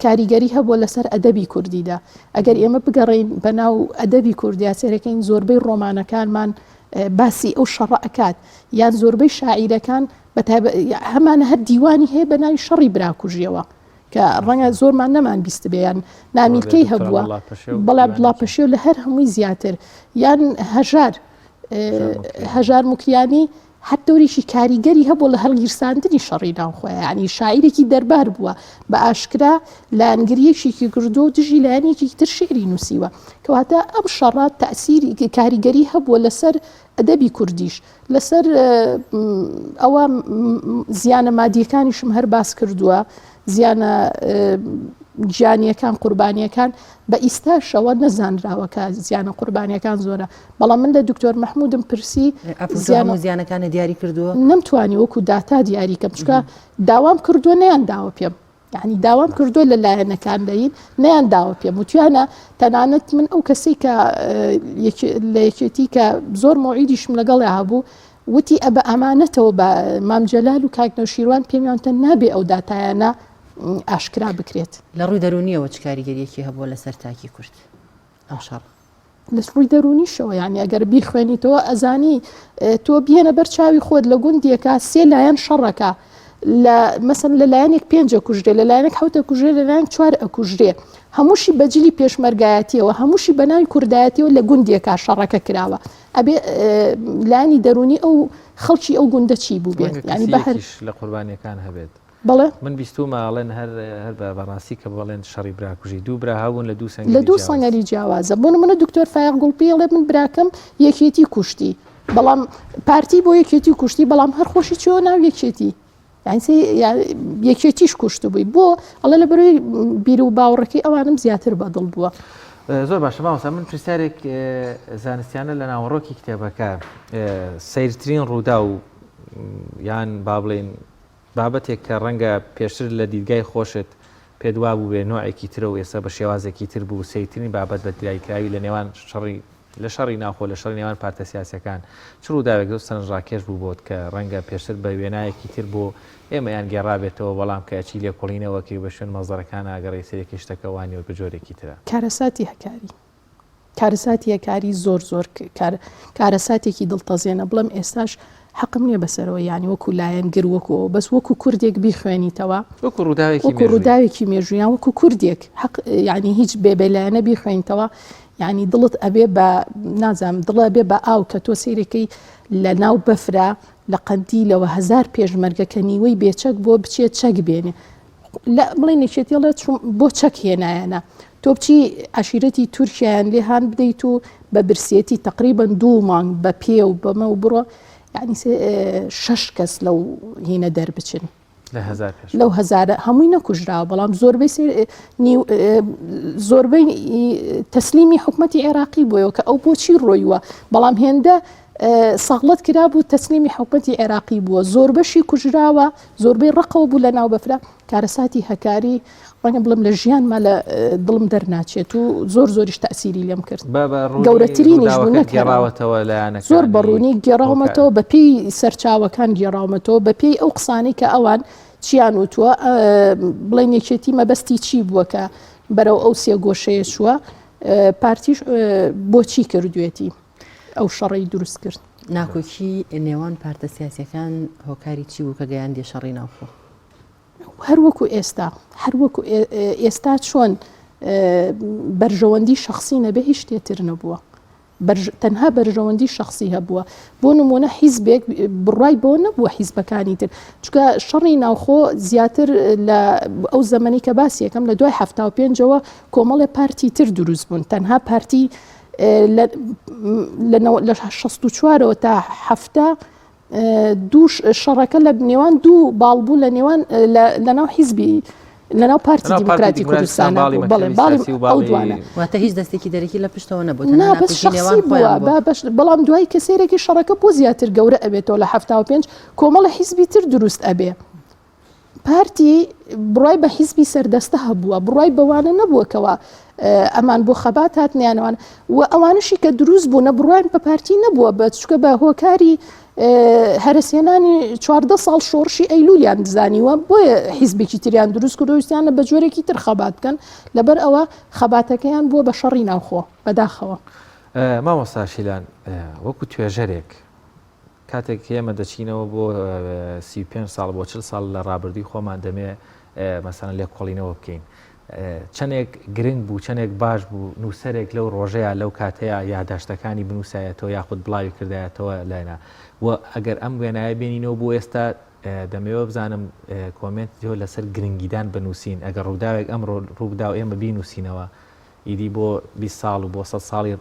کاریگەری هەبووە لەسەر ئەدەبی کوردیدا ئەگەر ئێمە بگەڕین بەناو ئەدەبی کوردیا سێرەکەین زۆربەی ڕۆمانەکانمان باسی ئەو شەڕە ئەکات یان زۆربەی شاعیرەکان هەمانە هەر دیوانی هەیە بە ناوی شەڕی براکوژیەوە کە ڕەنگە زۆرمان نەمان بیستبێ یان نامیلکەی هەبووە بەڵام عەبدوڵا پەشێو لە هەر هەمووی زیاتر یان هەژار هەژار موکریانی هەر دەورێکی کاریگەری هەبوو لە هەڵگیرساندنی شەڕی ناوخۆ یعنی شاعیرێکی دەربار بووە بە ئاشکرا لایەنگریەکێکی کردو و دژی لایەنێکی تر شعری نووسیوە کەواتە ئەم شەڕە تەسیری کاریگەری هەبووە لەسەر ئەدەبی کوردیش لەسەر ئەوە زیانە مادیەکانیشم هەر باس کردووە زیانە گیانیەکان قوربانیەکان بە ئیستاشەوە نەزانراوە کە زیانە قوربانیەکان زۆرە بەڵام من لە دکتۆر مححمودم پرسی زیان و زیانەکانە دیاری کردووە نەمتوانی وەکو داتا دیاری کەم چکە داوام کردووە نیان داوە پێم یعنی داوام کردووە لە لایەنەکان لەین نیان داوە پێم وتیانە تەنانەت من ئەو کەسەی کە لە یەکێتی کە زۆر مۆعیدیشم لەگەڵ هەبوو وتی ئە بە ئامانەتەوە بە مام جەلال و کاک نەوشیروان پێمیان تە نابێ ئەو داتایانە ئاشکرا بکرێت. لە ڕووی دەروونیەوە چ کاریگەریەکی هەبووە لەسەر تاکی کورد ئەم شەڕە؟ لە ڕووی دەروونیشەوە یانی ئەگەر بیخوێنیتەوە ئەزانی تۆ بیێنە بەر چاوی خۆت لە گوندێکا سێ لایەن شەڕەکە لە مەسەن لە لایەنێک پێنج ئەکوژرێ لە لایەنێک حەوت ئەکوژرێ لە لایەن چوار ئەکوژرێ هەمووشی بە جلی پێشمەرگایەتیەوە هەمووشی بە ناوی کوردایەتیەوە لە گوندێکا شەڕەکە کراوە ئەبێ لایەنی دەروونی ئەو خەڵکی ئەو گوندە چی بووبێت ڕەنگە یانی بە هەر کەسیەکیش لە قوربانیەکان هەبێت. بەڵێ. من بیستوومە ئەڵێن هەر هەر بە بەڕاستی کە بڵێن شەڕی براکوژی دوو برا هەبوون لە دوو لە سەنگەری دوو جیاواز. سەنگەری جیاوازە بۆ نمونە دکتۆر فایەق گوڵپی ئەڵێ من براکەم یەکێتی کوشتی بەڵام پارتی بۆ یەکێتی کوشتی بەڵام هەر خۆشی چۆ ناو یەکێتی یانی سەی یەکێتیش کوشتبووی بۆ ئەڵێ لە بەرەوەی بیر و باوەڕەکەی ئەوانم زیاتر بەدڵ بووە. زۆر باشە مامۆستا من پرسیارێک زانستیانە لە ناوەڕۆکی کتێبەکە سەیرترین ڕوودا و یان با بڵێین بابەتێک کە ڕەنگە پێشتر لە دیدگای خۆشت پێت وابووبێ نۆعێکی ترە و ئێستا بە شێوازێکی تر بوو سەیرترین بابەت بە دیاریکراوی لە نێوان شەڕی لە شەڕی ناوخۆ، لە شەڕی نێوان پارتە سیاسییەکان، چ ڕووداوێک زۆر سەرنجڕاکێش بوو بۆت کە ڕەنگە پێشتر بە وێنایەکی تر بۆ ئێمەیان گێڕابێتەوە، بەڵام کە ئەچی لێکۆڵینەوەکەی و بە شوێن مەسدەرەکانا ئەگەڕێی سەیرەکەی شتەکە وا نییە و بە جۆرێکی ترە؟ کارەساتی هەکاری. کارەساتی هەکاری زۆر زۆر کارەساتێکی دڵتەزێنە، بڵێم ئێستاش حەقم نییە بەسەرەوە یانی وەکو لایەنگر وەکو ئەوە بەس وەکو کوردێک بیخوێنیتەوە وەکو ڕووداوێکی وەکو ڕووداوێکی مێژوو یان وەکو کوردێک حەق یانی هیچ بێ بێلایەنە بیخوێنیتەوە یانی دڵت ئەبێ بە نازانم دڵە بێ بە ئاو کە تۆ سەیرەکەی لە ناو بەفرا لە قەندیلەوە هەزار پێشمەرگە کە نیوەی بێچەک بۆ بچێت چەک بێنێ لە بڵێن یەکێتی ئەڵێ چوم بۆ چەک هێنایانە تۆ بچی عەشیرەتی تورکیایان لێ هان بدەیت و بە برسێتی تقریبا دوو مانگ بە پێ و بەمە و بڕۆ یعنی شەش کەس لەو هینە دەربچن لە هەزار پێش لەو هەزارە هەمووی نەکوژراوە بەڵام زۆربەی زۆربەی تەسلیمی حکومەتی عێراقی بووەوە کە ئەو بۆچی ڕۆیوە بەڵام هێندە سەغڵەت کرابوو تەسلیمی حکومەتی عێراقی بووە زۆربەشی کوژراوە زۆربەی ڕقەوە بوو لە ناو بەفرە کارەساتی هەکاری ڕەنگە بڵێم لە ژیانما لە دڵم دەرناچێت و زۆر زۆریش تەئسیری لێم کرد گەورەترینیش بوو نەک گێڕاوەتەوە لایەنەکانی زۆر بە ڕوونی گێڕاومەتەوە بە پێی سەرچاوەکان گێڕاومەتەوە بە پێی ئەو قسانەی کە ئەوان چیان وتووە بڵێن یەکێتی مەبەستی چی بووە کە بەرەو ئەو سێ گۆشەیە چووە پارتیش بۆچی کردوێتی ئەو شەڕەی دروست کرد. ناکۆکی نێوان پارتە سیاسیەکان هۆکاری چی بوو کە گەیاندیە شەڕی ناوخۆ؟ هەر وەکو ئێستا هەر وەکو ئێستا چۆن بەرژەوەندی شخصی نەبێ هیچ شتێ تر نەبووە. تەنها بەرژەوەندی شخصی هەبووە بۆ نمونە حیزبێک بڕای بۆ نەبووە حیزبەکانی تر چونکە شەڕی ناوخۆ زیاتر لە ئەو زەمەنی کە باسی یەکەم لە دوای هەفتا و پێنجەوە کۆمەڵێ پارتی تر دروست بوون تەنها پارتی لە 64ەوە تا هەفتا دوو شەڕەکە لە نێوان دوو باڵ بوو لە نێوان لە ناو حیزبی. لەناو پارتی دیموکراتی کوردستان بەڵێ باڵی ئەو دوانە واتە هیچ دەستێکی دەرەکی لە پشتەوە نەبوو نا بەس شخصی بووە با بەش بەڵام دوای کە سەیرێکی شەڕەکە بۆ زیاتر گەورە ئەبێتەوە لە 75 کۆمەڵە حیزبی تر دروست ئەبێ پارتی بڕای بە حیزبی سەردەستە هەبووە بڕای بەوانە نەبووە کەوا ئەمان بۆ خەبات هاتنیانەوان و ئەوانشی کە دروست بوونە بڕوایان بە پارتی نەبووە بە چکە بە هۆکاری هەرەسهێنانی 14 ساڵ شۆڕشی ئەیلولیان زانیوە بۆیە حیزبێکی تریان دروست کردو ویستیانە بە جۆرێکی تر خەبات بکەن لەبەر ئەوە خەباتەکەیان بووە بە شەڕی ناوخۆ بەداخەوە. مامۆستا شیلان وەکو توێژەرێک کاتێک ئێمە دەچینەوە بۆ 35 ساڵ بۆ 40 ساڵ لە ڕابردووی خۆمان دەمێ مەسەلەن لێکۆڵینەوە بکەین چەندێک گرنگ بوو چەندێک باش بوو نووسەرێک لەو ڕۆژەیە لەو کاتەیە یاداشتەکانی بنووسایەتەوە یاخود بڵاوی کردایەتەوە لاینا و ئەگەر ئەم وێنایە بێنینەوە بۆ ئێستا دەمەوێت بزانم comment تۆ لەسەر گرنگیدان بە نووسین ئەگەر ڕووداوێک ئەمڕۆ ڕووبدا و ئێمە بینووسینەوە ئیدی بۆ 20 ساڵ و بۆ 100 ساڵی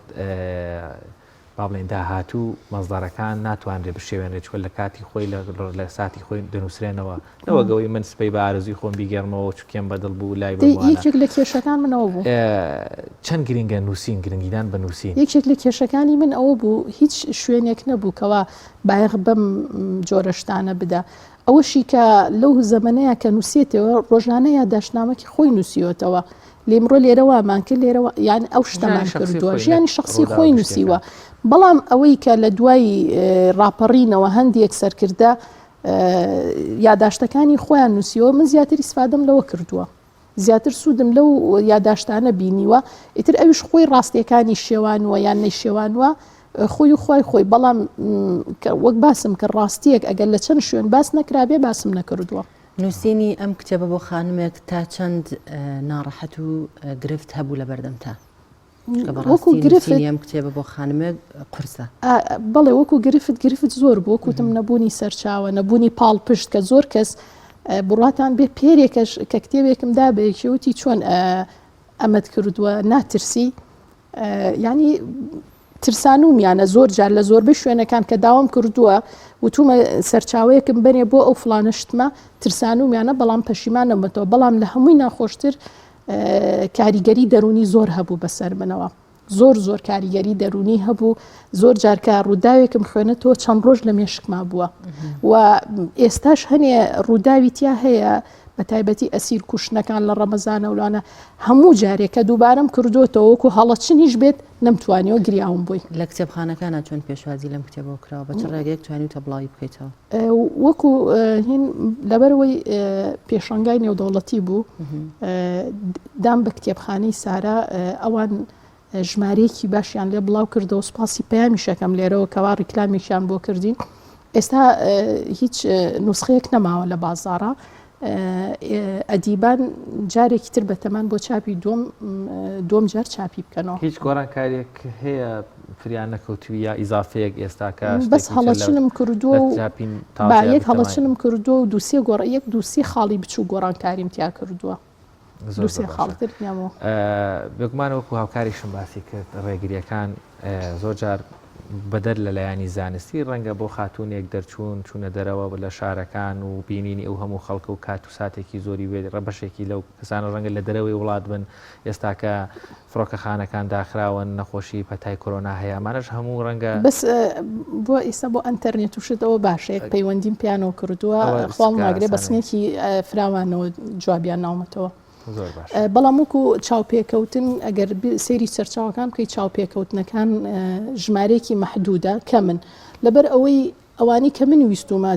با بڵێین داهاتوو مەسدەرەکان ناتوانرێت بشێوێنرێت چونکە لە کاتی خۆی لە ساتی خۆی دەنووسرێنەوە نەوەک ئەوەی من سبەی بە ئارەزووی خۆم بیگێڕمەوە چکێم بەدڵ بوو لای دەی یەکێک لە کێشەکان من ئەوە بوو. چەند گرنگە نووسین گرنگیدان بە نووسین؟ یەکێک لە کێشەکانی من ئەوە بوو هیچ شوێنێک نەبوو کەوا بایەخ بەم جۆرە شتانە بدا ئەوەشی کە لەو زەمەنەیە کە نووسێتەوە ڕۆژانە یاداشتنامەکی خۆی نووسیوەتەوە لیمڕۆ لێرە وامان کرد لێرە یان ئەو شتەمان کردووە ژیانی شخصی خۆی نووسیوە بەڵام ئەوەی کە لە دوای ڕاپەڕینەوە هەندێک سەرکردە یاداشتەکانی خۆیان نووسیوە من زیاتر ئیسفادەم لەوە کردووە زیاتر سوودم لەو یاداشتانە بینیوە ئیتر ئەویش خۆی ڕاستیەکانی شێوانوە یان نەیشێوانوە خۆی و خوای خۆی بەڵام وەک باسم کە ڕاستیەک ئەگەر لە چەند شوێن باس نەکرابێ باسم نەکردووە. نووسینی ئەم کتێبە بۆ خانمێک تا چەند ناڕەحەت و گرفت هەبوو لە بەردەمتا؟ چونکە وەکو بەڕاستی گرفت نووسینی ئەم کتێبە بۆ خانمێک قورسە. بەڵێ وەکو گرفت گرفت زۆر بوو وەکو وتم نەبوونی سەرچاوە نەبوونی پاڵپشت کە زۆر کەس بڕواتان بێ پێرێکەش کە کتێبێکم دا بە یەکێ وتی چۆن ئەمەت کردووە ناترسی یانی ترسانومیانە زۆر جار لە زۆربەی شوێنەکان کە داوام کردووە وتومە سەرچاوەیەکم بەنێ بۆ ئەو فلانە شتمە ترسانومیانە بەڵام پەشیمان نەبمەتەوە بەڵام لە هەمووی ناخۆشتر کاریگەری دەرونی زۆر هەبوو بەسەر منەوە زۆر زۆر کاریگەری دەرونی هەبوو زۆر جارکە ڕووداوێکم خوێنێتەوە چەند ڕۆژ لە مێشکما بووە و ئێستاش هەنێ ڕووداوی تیا هەیە بە تایبەتی ئەسیر کوشتنەکان لە ڕەمەزانە و لەوانە هەموو جارێک کە دووبارەم کردووەتەوە وەکو هەڵەچنیش بێت نەمتوانیوە گریاوم بۆی. لە کتێبخانەکانا چۆن پێشوازی لەم کتێبەوە کراوە؟ بە چ ڕێگەیەک توانیوتە بڵاوی بکەیتەوە؟ وەکو هین لەبەرئەوەی پێشانگای نێودەوڵەتی بوو دام بە کتێبخانەی سارا ئەوان ژمارەیەکی باشیان لێ بڵاو کردەوە سوپاسی پەیامیش ئەکەم لێرەوە کەوا ڕیکلامێکیان بۆ کردین ئێستا هیچ نوسخەیەک نەماوە لە بازاڕە ئەدیبان جارێکی تر بەتەمان بۆ چاپی دوم دوم جار چاپی بکەنەوە هیچ گۆڕانکاریەک هەیە فریان نەکەوتوی یا ئیزافەیەک ئێستاکە بەس هەڵەچنم کردووە و با یەک هەڵەچنم کردووە و دووسێ گۆڕ یەک دووسی خاڵی بچوو گۆڕانکاریم تیا کردووە دووسێ خاڵ تر نییەوە. بێگومان وەکو هاوکاریشم باسی کرد ڕێگریەکان زۆر جار بەدەر لە لایەنی زانستی ڕەنگە بۆ خاتوونێک دەرچوون چوونە دەرەوە لە شارەکان و بینینی ئەو هەموو خەڵکە و کات و ساتێکی زۆری وێت ڕە بەشێکی لەو کەسانە ڕەنگە لە دەرەوەی وڵات بن ئێستاکە فڕۆکەخانەکان داخراون نەخۆشی پەتای کۆرۆنا هەیە ئەمانەش هەموو ڕەنگە بەس بۆ ئیستا بۆ ئەنتەرنێت و شت ئەوە باشە یەک پەیوەندیم پیانەوە کردووە خوا ناگرێ بە سنێکی فراوانەوە جوابیان ناومەتەوە بەڵام وەکو چاوپێکەوتن ئەگەر سەیری سەرچاوەکان بکەی چاوپێکەوتنەکان ژمارەیەکی مەحدودە کەمن لەبەر ئەوەی ئەوانەی کە من ویستوومە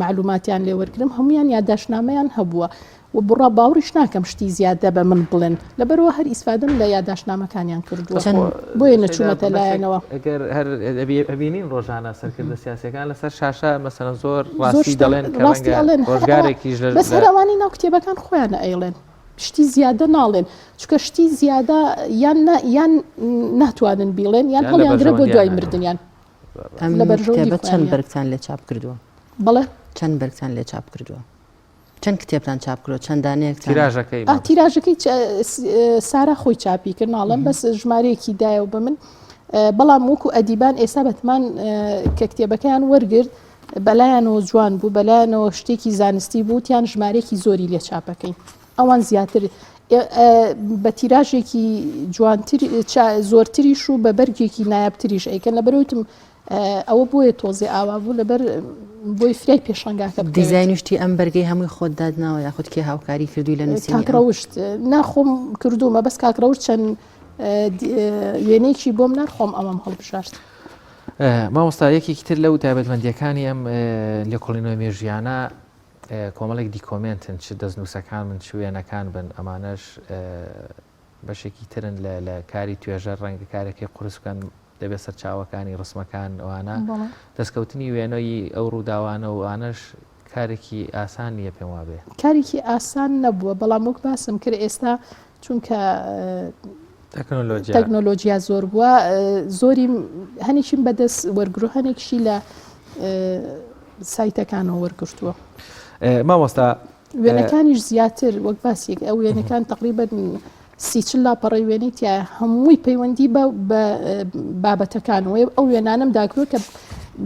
مەعلوماتیان لێ وەرگرم هەموویان یاداشتنامەیان هەبووە و بڕا باوڕیش ناکەم شتی زیادە بە من بڵێن لەبەرئەوە هەر ئیسفادەم لە یاداشتنامەکانیان کردووە بۆیە نەچوومەتە لایانەوە. ئەگەر هەر ئەبینین ڕۆژانە سەرکردە سیاسیەکان لەسەر شاشە مەسەلەن زۆر ڕاستی دەڵێن کە ڕەنگە ڕۆژگارێکیش لە بەس هەر ئەوانەی ناو کتێبەکان خۆیان ئەیڵێن شتی زیادە ناڵێن چونکە شتی زیادە یان یان ناتوانن بیڵێن یان هەڵیانگرە بۆ دوای مردنیان. ئەم کتێبە چەند بەرگتان لێ چاپ کردووە؟ بەڵێ چەند بەرگتان لێ چاپ کردووە؟ چەند کتێبتان چاپ کردووە چەند دانەیەک تیراژەکەی تیراژەکەی سارا خۆی چاپی کرد ناڵم بەس ژمارەیەکی دایەوە بە من بەڵام وەکو ئەدیبان ئێستا بەتمان کە کتێبەکەیان وەرگرت بەلایەنەوە جوان بوو بەلایەنەوە شتێکی زانستی بوو تیان ژمارەیەکی زۆری لێ چاپەکەین. ئەوان زیاتر بە تیراژێکی جوانتر زۆرتریش و بە بەرگێکی نایابتریش ئەیکەن لەبەرەوتم ئەوە بۆیە تۆزێ ئاوا بوو لەبەر بۆی فرای پێشانگاکە بکەوێت. دیزاین و شتی ئەم بەرگەی هەمووی خۆت دادناوە یاخود کێ هاوکاری کردووی لە نووسینی کاک ڕەوشت نا خۆم کردوومە بەس کاک ڕەوشت چەند وێنەیەکی بۆم نارد خۆم ئەمەم هەڵبژارد. مامۆستا یەکێکی تر لەو تایبەتمەندییەکانی ئەم لێکۆڵینەوە مێژوویانە کۆمەڵێک دیکۆمێنتن چ دەستنووسەکان بن چ وێنەکان بن ئەمانەش بەشێکی ترن لە لە کاری توێژەر ڕەنگە کارەکەی قورس بکەن دەبێت سەرچاوەکانی ڕسمەکان ئەوانە دەستکەوتنی وێنەی ئەو ڕووداوانە و ئەوانەش کارێکی ئاسان نییە پێم وابێ. کارێکی ئاسان نەبووە بەڵام وەک باسم کرد ئێستا چونکە تەکنۆلۆژیا تەکنۆلۆژیا زۆر بووە زۆری هەنێکیم بەدەست وەرگرو هەنێکشی لە سایتەکانەوە وەرگرتووە. مامۆستا وێنەکانیش زیاتر وەک باسیەک ئەو وێنەکان تقریبا 30 لاپەڕەی وێنەی تایە هەمووی پەیوەندی بە بابەتەکانەوەی ئەو وێنانم داگرۆ کە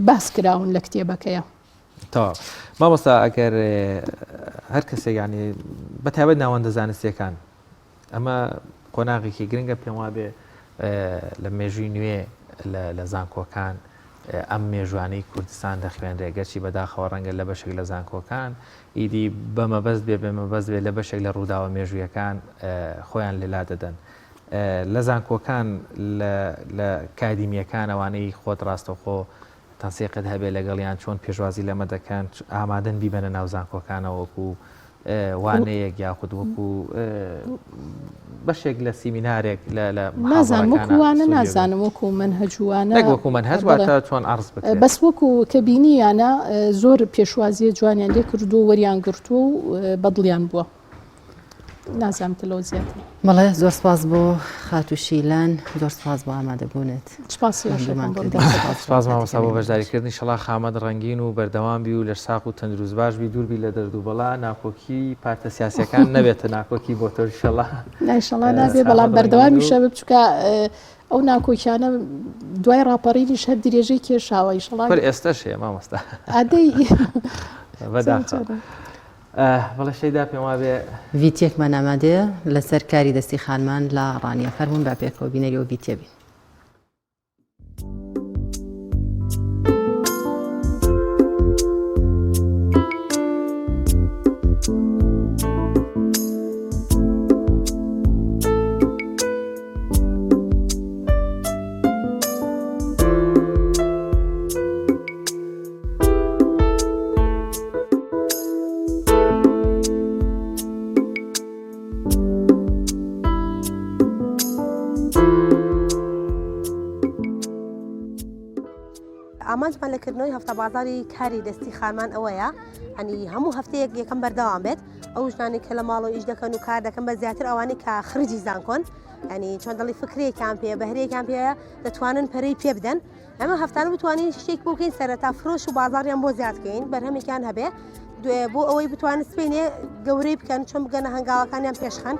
باس کراون لە کتێبەکەیە. تەواو مامۆستا ئەگەر هەر کەسێک ینی بە تایبەت ناوەندە زانستیەکان ئەمە قۆناغێکی گرنگە پێم وابێ لە مێژووی نوێ لە زانکۆکان ئەم مێژوانەی کوردستان دەخوێنرێ گەرچی بەداخەوە ڕەنگە لە بەشێک لە زانکۆکان ئیدی بە مەبەست بێ بێ مەبەست بێ لە بەشێک لە ڕووداوە مێژوویەکان خۆیان لێلا دەدەن لە زانکۆکان لە کادیمیەکان ئەوانەی خۆت ڕاستەوخۆ تەنسیقت هەبێ لەگەڵیان چۆن پێشوازی لەمە دەکەن ئامادەن بیبەنە ناو زانکۆکانەوە وەکو وانەیەک یاخود وەکو بەشێک لە سیمینارێک لە لە نازانم وەکو وانە نازانم وەکو مەنهەج وانە نەک وەکو مەنهەج واتە چۆن عەرز بکرێت بەس وەکو کە بینیانە زۆر پێشوازیە جوانیان لێ کردووە وەریان گرتووە و بەدڵیان بووە. نازانم تە لەوە زیاتر. بەڵێ زۆر سپاس بۆ خاتوو شیلان زۆر سپاس بۆ ئامادەبوونت. سپاسی ئێوەش دەکەم بۆ ئەم دەرفەتە. سپاس مامۆستا بۆ بەشداریکردن ئیشەڵا خامەت ڕەنگین و بەردەوام بی و لەش ساغ و تەندروست باش بی دوور بی لە دەرد و بەڵا ناکۆکی پارتە سیاسیەکان نەبێتە ناکۆکی بۆ تۆ ئیشەڵا. نا ئیشەڵا نابێ بەڵام بەردەوامیشە بب چونکە ئەو ناکۆکیانە دوای ڕاپەڕینیش هەر درێژەی کێشاوە ئیشەڵا. کورە ئێستاش هەیە مامۆستا. ئادەی. بەداخەوە. بەڵێ شەیدا پێم وابێ. ڤیتیەکمان ئامادەیە لەسەر کاری دەستی خانمان لە ڕانیە فەرموون با پێکەوە بینەری ئەو ڤیتیە بین. ئامانجمان لە کردنەوەی هەفتە بازاری کاری دەستی خانمان ئەوەیە ئەنی هەموو هەفتەیەک یەکەم بەردەوام بێت ئەو ژنانی کە لە ماڵەوە ئیش دەکەن و کار دەکەن بە زیاتر ئەوانەی کە خرجی زانکۆن ئەنی چۆن دەڵی فکرێکیان پێ بەهرێکیان پێ دەتوانن پەرەی پێ بدەن ئەمە هەفتانە بتوانین شتێک بۆ بکەین سەرەتا فرۆش و بازاڕیان بۆ زیاد بکەین بەرهەمێکیان هەبێ دوێ بۆ ئەوەی بتوانن سبەینێ گەورەی بکەن چۆن بگەنە هەنگاوەکانیان پێشخەن.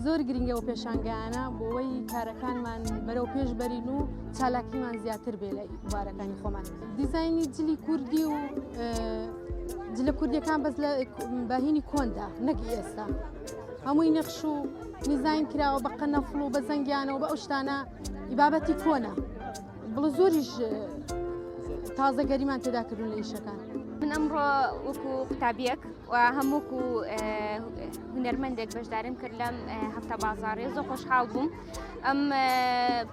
زۆر گرنگە و پێشانگایانە بۆ ئەوەی کارەکانمان بەرەو پێش بەرین و چالاکیمان زیاتر بێ لە بوارەکانی خۆمان. دیزاینی جلی کوردی و جلە کوردیەکان بەس لە بەهینی کۆندا نەک ئێستا هەمووی نەخش و دیزاین کراوە بە قەنەفڵ و بە زەنگیانەوە بە ئەو شتانە بابەتی کۆنە بڵە زۆریش تازەگەریمان تێدا کردون لە ئیشەکان. من ئەمڕۆ وەکو قوتابیەک و هەم وەکو هونەرمەندێک بەشداریم کرد لەم هەفتە بازاڕێ زۆر خۆشحاڵ بووم ئەم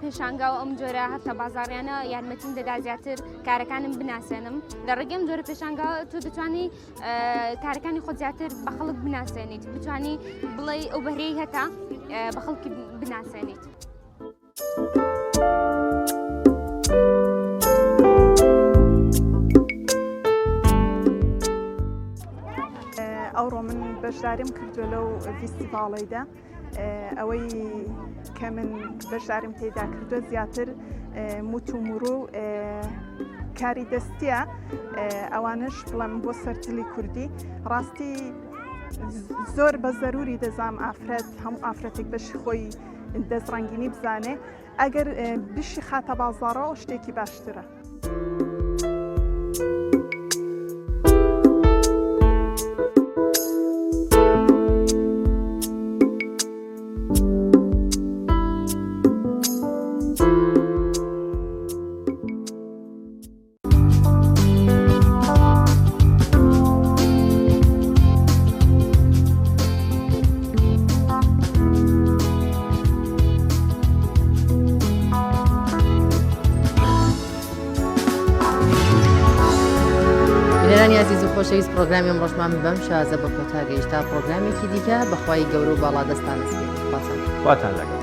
پێشانگا و ئەم جۆرە هەفتە بازاڕیانە یارمەتیم دەدا زیاتر کارەکانم بناسێنم لە ڕێگەی ئەم جۆرە پێشانگا تۆ دەتوانی کارەکانی خۆت زیاتر بە خەڵک بناسێنیت بتانی بڵێ ئەو بەهرەی هەتا بە خەڵکی بناسێنیت. ئەوڕۆ من بەشداریم کردووە لەو فیستیڤاڵەیدا ئەوەی کە من بەشداریم تێدا کردووە زیاتر موتومڕ و کاری دەستیە ئەوانش بڵێم بۆ سەرجلی کوردی ڕاستی زۆر بە زەروری دەزام ئافرەت هەموو ئافرەتێک بەشی خۆی. دەست ڕەنگینی بزانێ ئەگەر بشی خاتە بازاڕەوە شتێکی باشترە. بینەرانی ئازیز و خۆشەویست پرۆگرامی ئەمڕۆشمان بەم شازە بە کۆتا گەیشت تا پرۆگرامێکی دیکە بەخوای گەورە و باڵا دەستان ئەسپێرم. خواتان خواتان لەگەڵ.